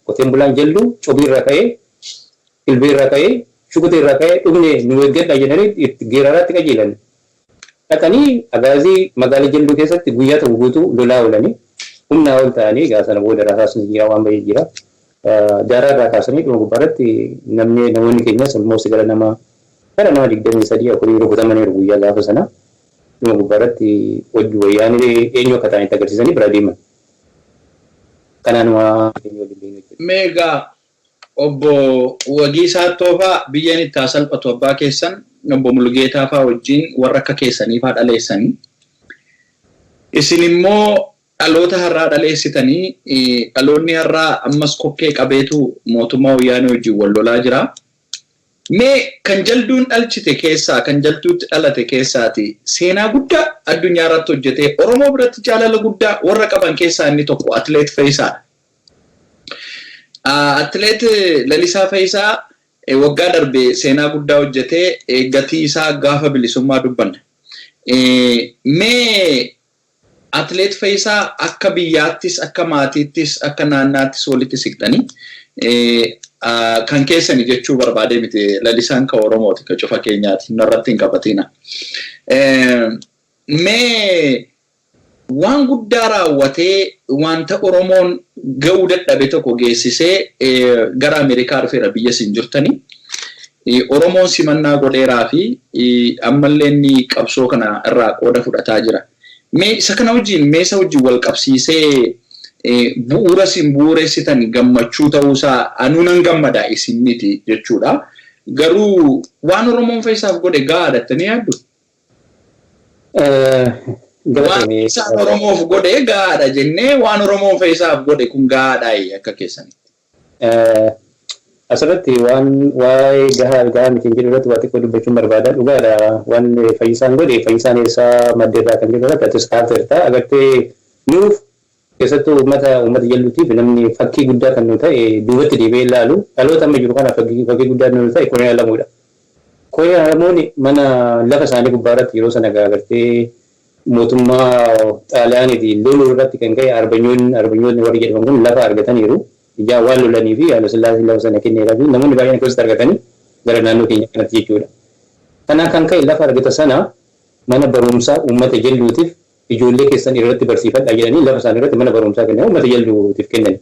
qoteen bulaan Jalduu Cobii irraa ka'ee, Kilbee irraa ka'ee, Shukutee irraa ka'ee, dhumne nu eeggadhaa jedhanii itti geeraraatti qajeelan. Dhaqanii Agaazii magaalaa Jalduu keessatti guyyaa tokko guutuu lolaa oolanii humnaa ol ta'anii, egaa sana booda rasaasni jira, waan baay'ee jira. Daaraa irraa kaasanii dhuma gubbaarratti namni, namoonni keenyas almost gara nama 23 afurii rukutamaniiru guyyaa gaafa sana. Dhuma gubbaarratti hojii wayyaanee eenyu akka ta'anitti agarsiisanii bira deeman. Kanaanuma keenya waliin beeknu jechuudha. Mee egaa obbo Wagii Saattoo fa'aa biyyeen itti haa salphatu, abbaa keessan obbo Mulugeetaa fa'aa wajjin warra akka keessanii fa'aa dhaleessanii. Isin immoo dhaloota har'aa dhaleessitanii, dhaloonni har'aa ammas kokkee qabeetu mootummaa wayyaanee wajjin wal lolaa jira. Mee kan Jalduun dhalchite keessaa, kan Jalduutti dhalate keessaati seenaa guddaa addunyaa irratti hojjetee Oromoo biratti jaalala guddaa warra qaban keessaa inni tokko Atileet Fayisaadha. Atileet Lalisaa Fayisaa waggaa darbe seenaa guddaa hojjetee gatii isaa gaafa bilisummaa dubbanna. Mee Atileet Fayisaa akka biyyaattis, akka maatiittis, akka naannaattis walitti siqxanii kan keessani jechuu barbaadee miti, Lalisaan ka Oromooti, ka cufa keenyaati, narratti hin qabatina. Mee waan guddaa raawwatee wanta Oromoon ga'uu dadhabe tokko geessisee gara Ameerikaa dhufeera biyya isin jirtanii. Oromoon simannaa godheeraa fi ammallee inni qabsoo kana irraa qooda fudhataa jira. Mee isa kana wajjin, mee isa wajjin wal qabsiisee bu'uura isin bu'uureessitan gammachuu ta'uusaa anuu nan gammada, isin miti jechuudha. Garuu waan Oromoon Fayisaaf godhe gahaadha jettanii yaaddu? Waan isaan Oromoof godhe gahaadha jennee, waan Oromoon Fayisaaf godhe kun gahaadha akka keessanitti? Asirratti waan waa'ee gahaa gahaa miti jedhu irratti waa xiqqoo dubbachuun barbaada. Dhugaadha, waan Fayyisaan godhe, Fayyisaan eessaa maddeerraa kan jedhu irratti atis kaafteerta. Agartee, nuuf keessattuu uummata Jalluutiif namni fakkii guddaa kan nu ta'e, duubatti deebi'ee ilaalu, dhaloota amma jiru kana fakkii guddaa nu ta'e Koree Alamuudha. Koree Alamuun mana lafa isaanii gubbaa irratti yeroo sana agartee mootummaa Xaaliyaaniitiin loluu irratti kan ka'e arbanyoonni warri jedhaman kun lafa argataniiru. Ijaa waan lolanii fi Haayila Sillaaseen lafa sana kenneeraa fi namoonni baay'een akkasitti argatanii gara naannoo keenya kanatti jechuudha. Kanaan kan ka'e lafa argata sana mana barumsaa uummata jalluutiif ijoollee keessan irratti barsiifadhaa jedhanii lafa isaanii irratti mana barumsaa kennan uummata jalluutiif kennan.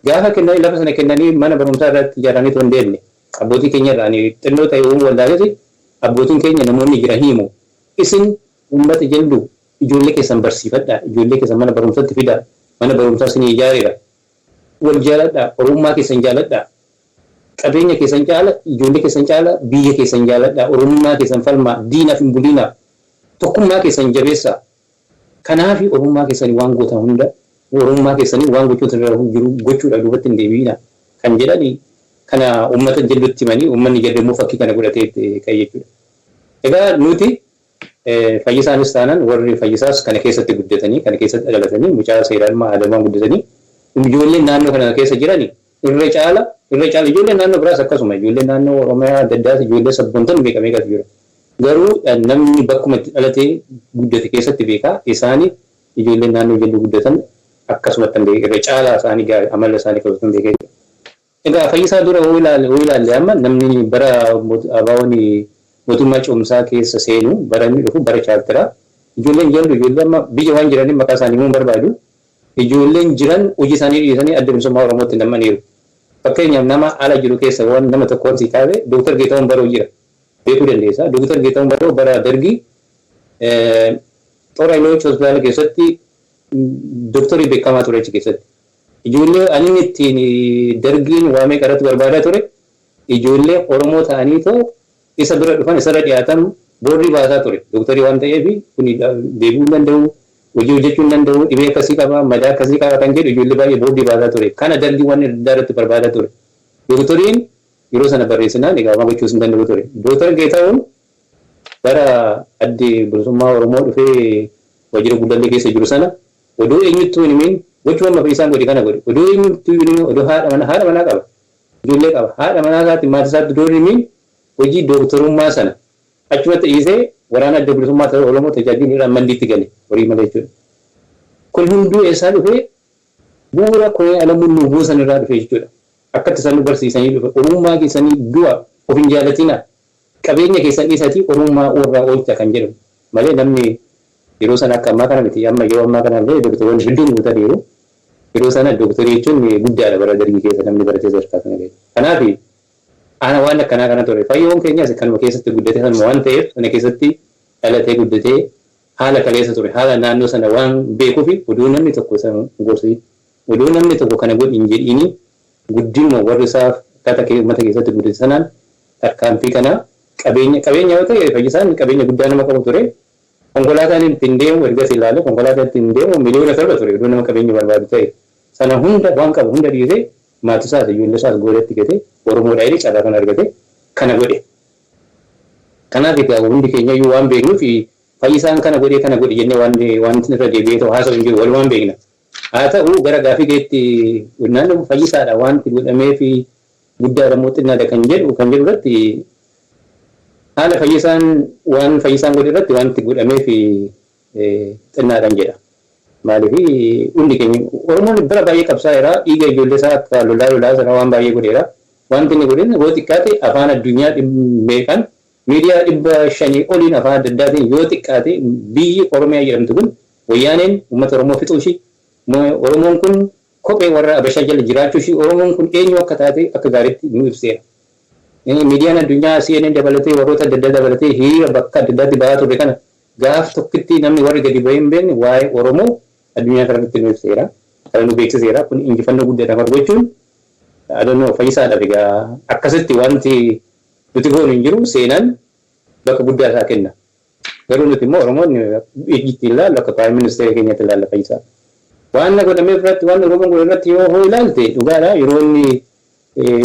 Gaafa kennanii lafa sana kennanii mana barumsaa irratti ijaaranii otoo hin deemne abbootii keenya irraa ani xinnoo ta'e uumuu wallaaleti abbootiin keenya namoonni jiran himu. Isin uummata jalluu ijoollee keessan barsiifadhaa, ijoollee keessan mana barumsatti fidaa, mana barumsaa isinii ijaareera. Wal jaaladhaa, Oromummaa keessan jaaladhaa. Qabeenya keessan caala, ijoollee keessan caala, biyya keessan jaaladhaa, Oromummaa keessan falmaa, diinaaf hin bulinaa. Tokkummaa keessan jabeessaa. Kanaafi Oromummaa keessanii waan gootan hunda Oromummaa keessanii waan gochuun irra jiru gochuudha duubatti hin deebi'inaa kan jedhani kana uummata jallutti himanii uummanni jallu immoo fakkii kana godhatee ka'e jechuudha. Egaa nuti Fayyisaanis taanaan warri Fayyisaas kana keessatti guddatanii kana keessatti dhalatanii mucaa seeraan aadamaan guddatanii ijoolleen naannoo kana keessa jirani irra caala ijoolleen naannoo biraas akkasuma ijoolleen naannoo Oromiyaa adda addaas ijoollee sabboontan meeqa meeqatu jira. Garuu namni bakkuma itti dhalatee guddate keessatti beekaa isaanii ijoolleen naannoo jallu guddatan akkasumatti irra caalaa isaanii amala isaanii akkasumatti beekaa jechuudha. Egaa Fayyisaa dura hoo ilaalle amma namni bara ABO'n mootummaa ce'umsaa keessa seenu bara inni dhufu bara chaartiraa ijoolleen jallu ijoollee amma biyya waan jiraniif maqaa isaanii himuu hin barbaadu. Ijoolleen jiran hojii isaanii dhiisanii Adda Bilisummaa Oromootti nam'aniiru. Fakkeenyaaf nama ala jiru keessa waan nama tokkoon si kaase Dooktar Geetahuun Baroo jira. Beekuu dandeessa. Dooktar Geetahuun Baroo bara Dargii Xoor Hayiloch hospitaala keessatti dooktarii beekamaa ture achi keessatti. Ijoollee ani ittiin Dargiin waamee qaratu barbaadaa ture ijoollee Oromoo ta'anii too isa bira dhufan isarra dhiyaatan boordii baasaa ture. Dooktarii waan ta'eef kun deebi'uu hin danda'u, hojii hojjechuu hin danda'u, dhibee akkasii qaba, madaa akkasii qaba kan jedhu ijoollee baay'ee boordii baasaa ture. Kana Dargiin waan adda irratti barbaadaa ture. Dooktoriin yeroo sana barreessinaan egaa waan gochuus hin danda'u ture. Dooktar Geetahuun bara Addi Bilisummaa Oromoo dhufee waajjira Gullallee keessa jiru sana odoo eenyuttuu hin himin gochuma amma Fayyisaan godhe kana godhe. Odoo eenyuttuu hin himin odoo haadha manaa qaba. Ijoollee qaba. Haadha manaa isaatti maatii isaatti odoo hin himin hojii dooktorummaa sana achumatti dhiisee waraana Adda Bilisummaa Oromoo tajaajiluudhaan mandiitti gale horii malee jechuudha. Kun hunduu eessaa dhufee bu'uura koree Alamuun nu buusan irraa dhufe jechuudha. Akkatti isaan nu barsiisanii dhufe Oromummaa keessanii du'a of hin jaalatinaa qabeenya keessan dhiisatii Oromummaa irraa oolcha kan jedhamu malee namni yeroo sana akka ammaa kana miti. Amma yeroo ammaa kana illee doktoroonni hedduun guutaniiru. Yeroo sana doktorii jechuun guddaadha bara Dargii keessa namni baratee sadarkaa sana gahe. Kanaaf ana waan akkanaa kana ture. Fayyoon keenyas kanuma keessatti guddate sanuma waan ta'eef sana keessatti dhalatee guddatee haala kaleessa ture haala naannoo sana waan beekuufi oduu namni tokko isa gorsi oduu namni tokko kana godhi hin jedhiini guddinuma warri isaaf akkaataa uummata keessatti guddate sanaan tarkaanfii kana qabeenya yoo ta'e Fayyisaan qabeenya guddaa nama qabu ture. Konkolaataan ittiin deemu ergas ilaale konkolaataan ittiin deemu 7 million ture oduu nama qabeenya barbaadu ta'e. Sana hunda waan qabu hunda dhiisee maatii isaas ijoollee isaas goodatti gate Oromoodha jedhee carraa kana argate kana godhe. Kanaaf egaa hundi keenya iyyuu waan beeknuuf Fayyisaan kana godhee kana godhe jennee waan waan irra deebi'ee ta'u haasa'u hin jiru walumaan beekna. Haa ta'u gara gaafii keetti naannoo Fayyisaadha wanti godhamee fi guddaadha moo xinnaadha kan jedhu irratti haala Fayyisaan waan Fayyisaan godhe irratti wanti godhamee fi xinnaadhaan jedha. Maaliif hundi keenya Oromoon bara baay'ee qabsaa'eera, dhiiga ijoollee isaa akka lolaa lolaa sana waan baay'ee godheera. Wanti inni godhe yoo xiqqaate afaan addunyaa meeqan miidiyaa 500 oliin afaan adda addaatiin yoo xiqqaate biyyi Oromiyaa jedhamtu kun wayyaaneen uummata Oromoo fixuu ishii, Oromoon kun kophee warra Abashaa jala jiraachuu ishii, Oromoon kun eenyu akka taate akka gaariitti nu ibseera. Miidiyaan addunyaa CNN dabalatee warroota adda addaa dabalatee hiriira bakka adda addaatti bahaa turre kana gaaf tokkitti namni warri gadi bahee hin beekne waa'ee Oromoo addunyaa kanarratti nu ibseera. Kana nu beeksiseera. Kun injifannoo guddaadha gochuun adonnoo Fayyisaadhaaf egaa akkasitti wanti nuti goonu hin jiru, seenaan bakka guddaa isaa kenna. Garuu nuti immoo Oromoonni ijjitti ilaallu akka prime ministeera keenyatti ilaalla Fayyisaa. Waan na godhamee irratti waan Oromoon godhe irratti yoo hoo ilaalte dhugaadha, yeroo inni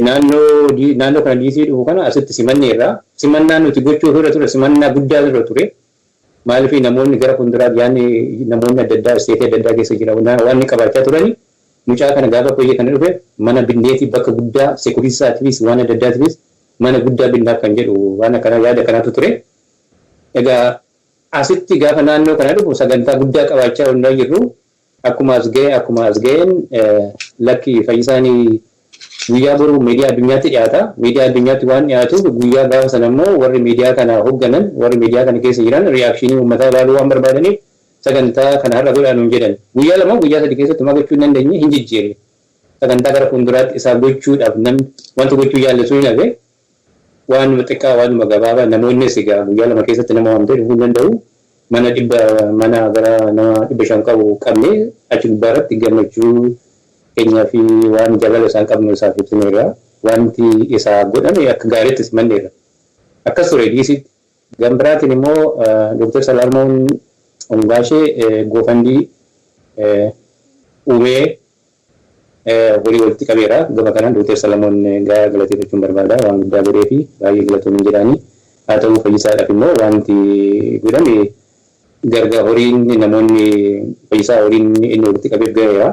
naannoo kana DC dhufu kana asitti simanneerra. Simannaa nuti gochuu irra ture simannaa guddaa irra ture. Maaliif namoonni gara fuulduraa yaadni namoonni adda addaa isteetii adda addaa keessa jira waan inni qabaachaa turani mucaa kana gaafa biyya kana dhufe mana binneetii bakka guddaa security isaatiifis waan adda addaatiifis mana guddaa binnaaf kan jedhu waan akkana yaada kanaatu ture. Egaa Asitti gaafa naannoo kana dhufu sagantaa guddaa qabaachaa hundaa jirru, akkuma as ga'een lakki, Fayyisaan guyyaa boruu miidiyaa addunyaatti dhiyaata. Miidiyaa addunyaatti waan dhiyaatuuf, guyyaa gaafa sana immoo warri miidiyaa kana hoogganan, warri miidiyaa kana keessa jiran reaction uummataa ilaaluu waan barbaadaniif, sagantaa kana har'a godhaa nuun jedhan. Guyyaa 2, guyyaa 3 keessatti maa gochuu hin dandeenye, hin jijjiirre. Sagantaa gara fuulduraatti isaa gochuudhaaf namni wanta gochuu jaallatu hin hafe, waanuma xiqqaa, waanuma gabaabaa. Namoonnis egaa guyyaa 2 keessatti nama waamtee dhufuu hin danda'u. Mana 100, mana gara nama 500 qabu qabnee achi gubbaarratti gammachuu keenyaa fi waan jaalala isaan qabnu isaaf ibsineerra. Wanti isaa godhame akka gaariitti simanneerra. Akkas ture diisitti. Gama biraatiin immoo Dr. Salamoon Ongaashee GoFundMe uumee horii walitti qabeera. Gama kanaan Dr. Salamoon galateeffachuun barbaada. Waan guddaa godhee fi baay'ee galatoomin jedhaanii. Haa ta'u, Fayyisaadhaaf immoo wanti godhame gargar horiin namoonni Fayyisaa horiin inni walitti qabeef gaheera.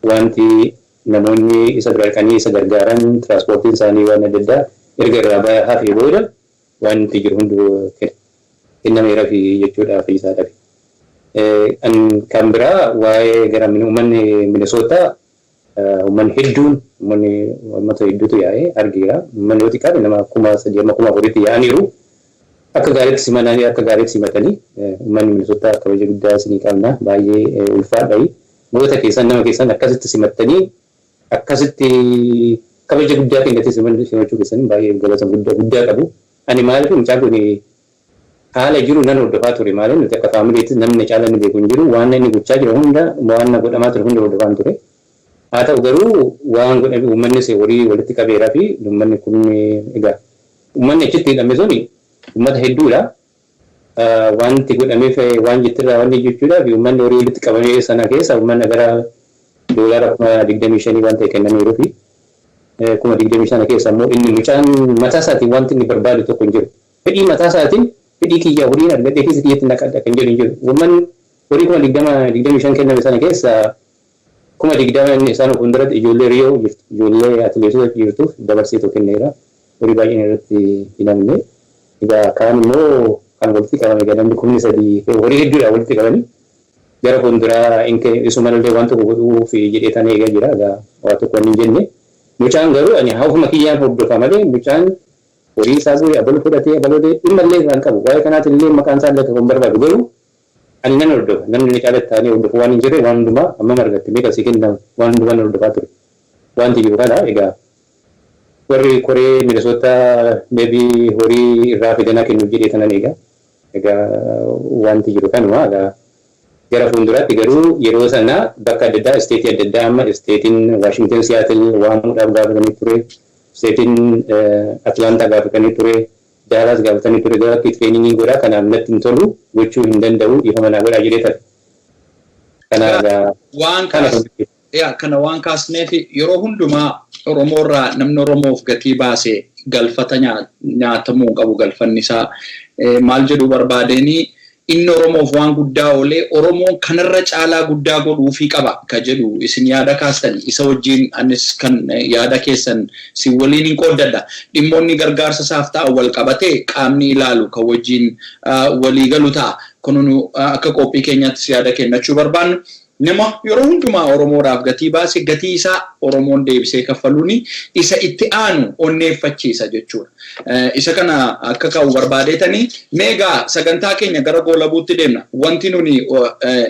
Wanti namoonni isa bira dhaqanii isa gargaaran, tiraanspoortiin isaanii, waan adda addaa erga irraa hafee booda wanti jiru hundu kennameera fi jechuudha Fayyisaadhaaf. Kan biraa waa'ee gara uummanni Minisootaa, uummanni hedduun, uummanni uummata hedduutu yaa'ee argeera. Uummanni yoo xiqqaate nama 3000 amma 4000tti yaa'aniiru. Akka gaariitti simananii, akka gaariitti simatanii, uummanni Minisootaa kabaja guddaa isinii qabna, baay'ee ulfaadha. Goota keessan, nama keessan akkasitti simattanii, akkasitti kabaja guddaa kennatee simachuu keessan baay'ee galata guddaa guddaa qabu. Ani maaliif, mucaan kun haala jiru nan hordofaa ture. Maaliif, nuti akka faamiliitti namni caala inni beeku hin jiru. Waan inni gochaa jiru hunda, waan godhamaa ture hunda hordofaan ture. Haa ta'u garuu, waan godhame uummannis horii walitti qabeeraa fi uummanni kun egaa uummanni achitti hidhame suni uummata hedduudha. Wanti godhameef waan jettirraa wanni jechuudhaaf, uummanni horii walitti qabamee sana keessa uummanni gara doolaara 25,000 waan ta'e kennameeruu fi 25,000 keessa immoo inni mucaan mataa isaatiin wanti inni barbaadu tokko hin jiru. Fedhii mataa isaatiin, fedhii kiyya horiin argadhee keessa kiyyatti naqadha kan jedhu hin jiru. Uummanni horii 20,000, 25 kenname sana keessa 20,000 inni isaan fuulduratti ijoollee Riyoo jirtu, ijoollee atileetota jirtuuf dabarseetoo kenneera. Horii baay'een irratti hin hafne. Egaa kaan immoo kan walitti qabame egaa namni 3,000 horii hedduudha walitti qabanii gara fuulduraa isuma illee waan tokko godhuuf jedhee tan eegaa jira. Egaa waa tokko hin jenne. Mucaan garuu ani ofuma kiyyaan hordofa malee, mucaan horii isaa guure, abaluu fudhatee, abaluu dhimma illee irraa hin qabu. Waa'ee kanaatiin illee maqaan isaa illee akka hin barbaadu, garuu ani nan hordofa. Namni ni caalatti ta'anii hordofu waan hin jirre, waan hundumaa hammam argatte, meeqa sii kennama, waan hundumaa nan hordofaa ture. Wanti jiru kana egaa warri koree Minnesota maybe horii irraa fidanaa kennuuf jedhee tanan egaa. Egaa wanti jiru kanuma. Egaa gara fuulduraatti garuu yeroo sana bakka adda addaa, state adda addaa, amma stateiin Washington Seattle waamuudhaaf gaafatanii ture. Stateiin Atlanta gaafatanii ture. Dallas gaafatanii ture. Gara akka training godhaa kanaaf natti hin tolu, gochuu hin danda'u, dhiifama naa godhaa jedhee ture. Waan yaa kana waan kaasneef, yeroo hundumaa Oromoorraa namni Oromoof gatii baase galfata nyaatamuu qabu, galfanni isaa maal jedhu barbaadeenii, inni Oromoof waan guddaa oolee, Oromoon kanarra caalaa guddaa godhuufii qaba ka jedhu isin yaada kaastan, isa wajjin anis kan yaada keessan si waliin hin qooddadha. Dhimmoonni gargaarsa isaaf ta'an wal qabatee qaamni ilaalu kan wajjin walii galu ta'a. Kun akka qophii keenyaattis yaada kennachuu barbaannu. Nama yeroo hundumaa Oromoodhaaf gatii baase, gatii isaa Oromoon deebisee kaffaluuni isa itti aanu onneeffachiisa jechuudha. Isa kana akka ka'u barbaadeetanii, meegaa sagantaa keenya gara goolabuutti deemna. Wanti nuni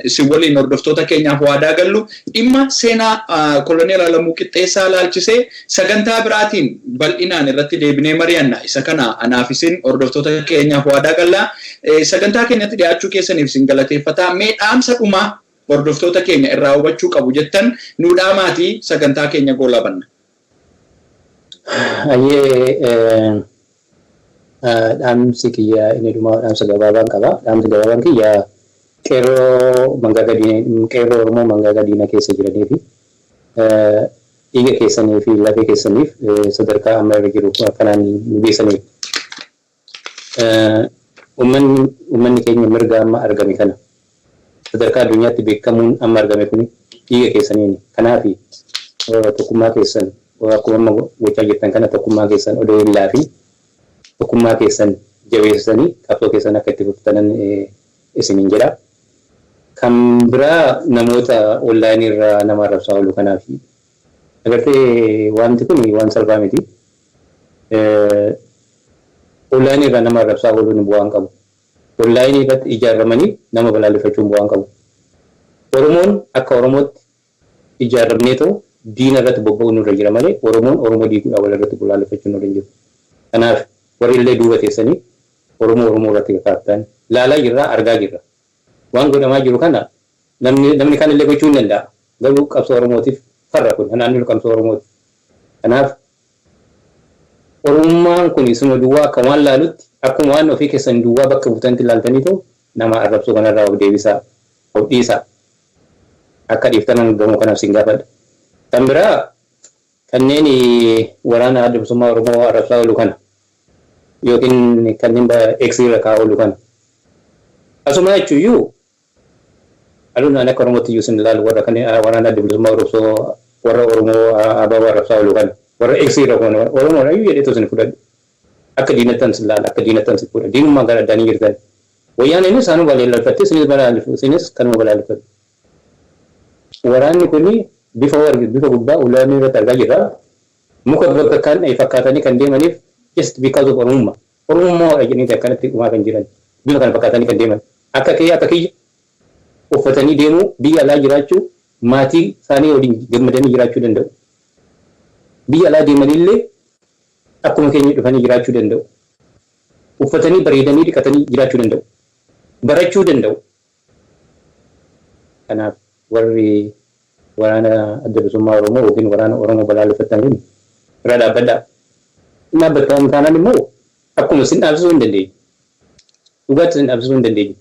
isin waliin hordoftoota keenyaaf waadaa gallu, dhimma seenaa Koloneel Alamuu Qixxeessaa ilaalchisee sagantaa biraatiin bal'inaan irratti deebinee mari'anna. Isa kana anaaf isin hordoftoota keenyaaf waadaa galla. Sagantaa keenyatti dhiyaachuu keessaniif isin galateeffataa. Mee dhaamsa dhumaa hordoftoota keenya irraa hubachuu qabu jettan nu dhaamaatii sagantaa keenya goolabanna. Ayyee, dhaamsi kiyya inni dhumaa dhaamsa gabaabaan qaba. Dhaamsi gabaabaan kiyya qeerroo mangaaga diina, qeerroo Oromoo mangaaga diina keessa jiranii fi dhiiga keessanii fi lafee keessaniif sadarkaa amma irra jiru kanaan nu geessaniif. Uummanni keenya mirga amma argame kana, sadarkaa addunyaatti beekamuun amma argame kun dhiiga keessaniini. Kanaaf tokkummaa keessan akkuma amma gochaa jirtan kana, tokkummaa keessan odoo hin laafin, tokkummaa keessan Jabeessanii qabsoo keessan akka itti fuftanan isiniin jedha. Kan biraa namoota onlaayinii irraa nama arrabsaa oolu kanaaf agartee wanti kun waan salphaa miti. Onlaayinii irraa nama arrabsaa ooluun bu'aa hin qabu. Onlaayinii irratti ijaaramanii nama balaaleffachuun bu'aa hin qabu. Oromoon akka Oromootti ijaaramnee ta'u diina irratti bobba'uun nurra jira malee Oromoon Oromoo diiguudhaan wal irratti balaaleffachuun nurra hin jiru. Kanaaf warri illee duuba teessanii Oromoo Oromoo irratti kakaaftan laalaa jirra, argaa jirra. Waan godhamaa jiru kana namni kan illee gochuu hin danda'a. Garuu qabsoo Oromootiif farra kun naannoo qabsoo Oromooti. Kanaaf Oromummaan kun isuma duwwaa akka waan laalutti, akkuma waan ofii keessan duwwaa bakka buutanitti ilaaltanii ta'u nama arrabsuu kanarraa of deebisaa, of dhiisaa. Akka dhiiftanan gamoo kanaaf sin gaafadha. Kan biraa kanneen waraana Adda Bilisummaa Oromoo arrabsaa oolu kana yookiin kanneen X irra kaa'aa oolu kana. Asuma jechuuyyuu aluun ani akka Oromootti iyyuu sin ilaalu warra kanneen waraana Adda Bilisummaa Oromoo, warra Oromoo ABO arrabsaa oolu kana, warra X irra kun Oromoodha iyyuu jedhee sin fudhadhu. Akka diinattan sin ilaala, akka diinattan sin fudha. Diinummaan gara addaan hin jirtan. Wayyaaneenis isaanuu balaaleffatte, isinis balaaleffatu, isinis kanuma balaaleffatu. Waraanni kuni bifa warri bifa gubbaa ulaamii irratti argaa jirra. Muka bakka kan fakkaatanii kan deemaniif just because of Oromummaa. Oromummaa jedhanii akkanatti dhumaa kan jiran. Bifa kana fakkaatanii kan deeman. Akka kee, akka kiyya uffatanii deemuu, biyya alaa jiraachuu, maatii isaanii waliin gammadanii jiraachuu danda'u. Biyya alaa deemanillee akkuma keenya dhufanii jiraachuu danda'u. Uffatanii bareedanii dhiqatanii jiraachuu danda'u. Barachuu danda'u. Kanaaf warri waraana Adda Bilisummaa Oromoo yookiin waraana Oromoo balaaleffattan kun irra dhaabbadhaa. Hin dhaabbattan taanaan immoo akkuma isin dhaabsisuu hin dandeenyu. Dhugaatti isin dhaabsisuu hin dandeenyu.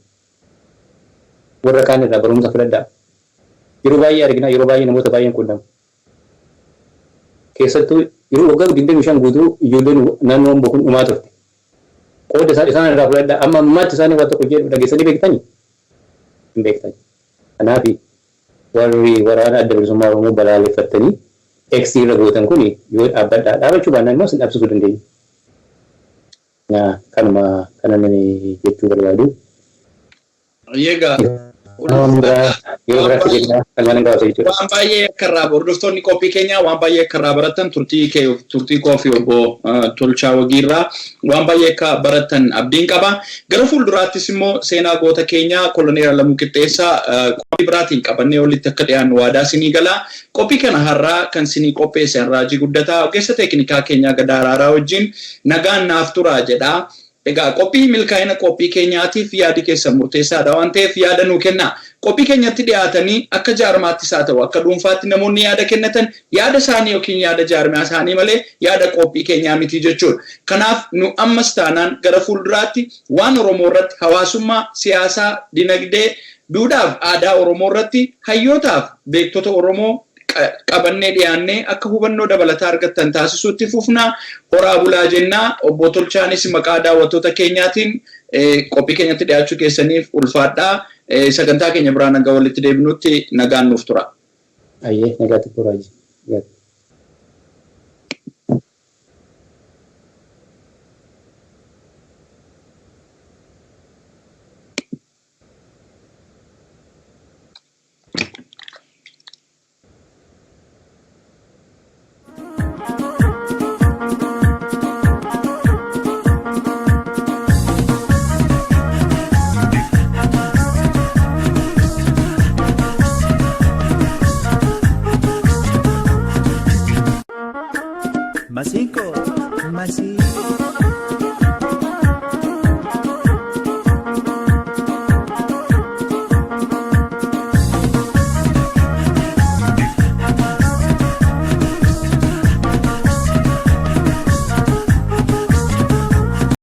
Warra kaan irraa barumsa fudhadhaa. Yeroo baay'ee argina, yeroo baay'ee namoota baay'een quunnamu. Keessattuu yeroo waggaa 25 guutuu ijoolleen naannoo Amboo kun dhumaa turte. Qooda isaan irraa fudhadhaa. Amma ammaatti isaanii waan tokko jedhu dhageessanii beektanii? Hin beektan. Kanaaf warri waraana Adda Bilisummaa Oromoo balaaleffattanii X irra gootan kun yoo dhaabbadhaa. Dhaabachuu baannaan immoo isin dhaabsisuu dandeenya. Kanuma kanan jechuu barbaadu. Egaa Yeroo biraatti jenna kan waan gabaabsa jechuudha. Waan baay'ee akka irraa hordoftoonni qophii keenyaa waan baay'ee akka irraa baratan, turtii kee, turtii koo fi obbo Tolchaa Wagiirraa waan baay'ee akka baratan abdiin qaba. Gara fuulduraattis immoo seenaa goota keenyaa Koloneel Alamuu Qixxeessaa qophii biraatiin qabannee olitti akka dhiyaannu waadaa isinii gala. Qophii kana har'aa kan isinii qopheesse Raajii Guddataa, ogeessa teeknikaa keenyaa Gadaa Araaraa wajjin nagaan naaf turaa jedha. Egaa qophii milkaa'ina qophii keenyaatiif yaadi keessan murteessaadha waan ta'eef yaada nuu kennaa. Qophii keenyatti dhiyaatanii akka jaarmaattis haa ta'u akka dhuunfaatti namoonni yaada kennatan yaada isaanii yookiin yaada jaarmaa isaanii malee yaada qophii keenyaa miti jechuudha. Kanaaf nu ammas taanaan gara fuulduraatti waan Oromoo irratti hawaasummaa, siyaasaa, dinagdee, duudhaaf aadaa Oromoo irratti hayyootaaf beektota Oromoo qabannee dhiyaannee akka hubannoo dabalataa argattan taasisuutti fufnaa. Horaa bulaa jennaa. Obbo Tolchaanis maqaa daawwattoota keenyaatiin qophii keenyatti dhiyaachuu keessaniif ulfaadhaa. Sagantaa keenya biraan hanga walitti deebinutti nagaan nuuf tura. Ayyee, nagaatti turaa. Más 5, más 5.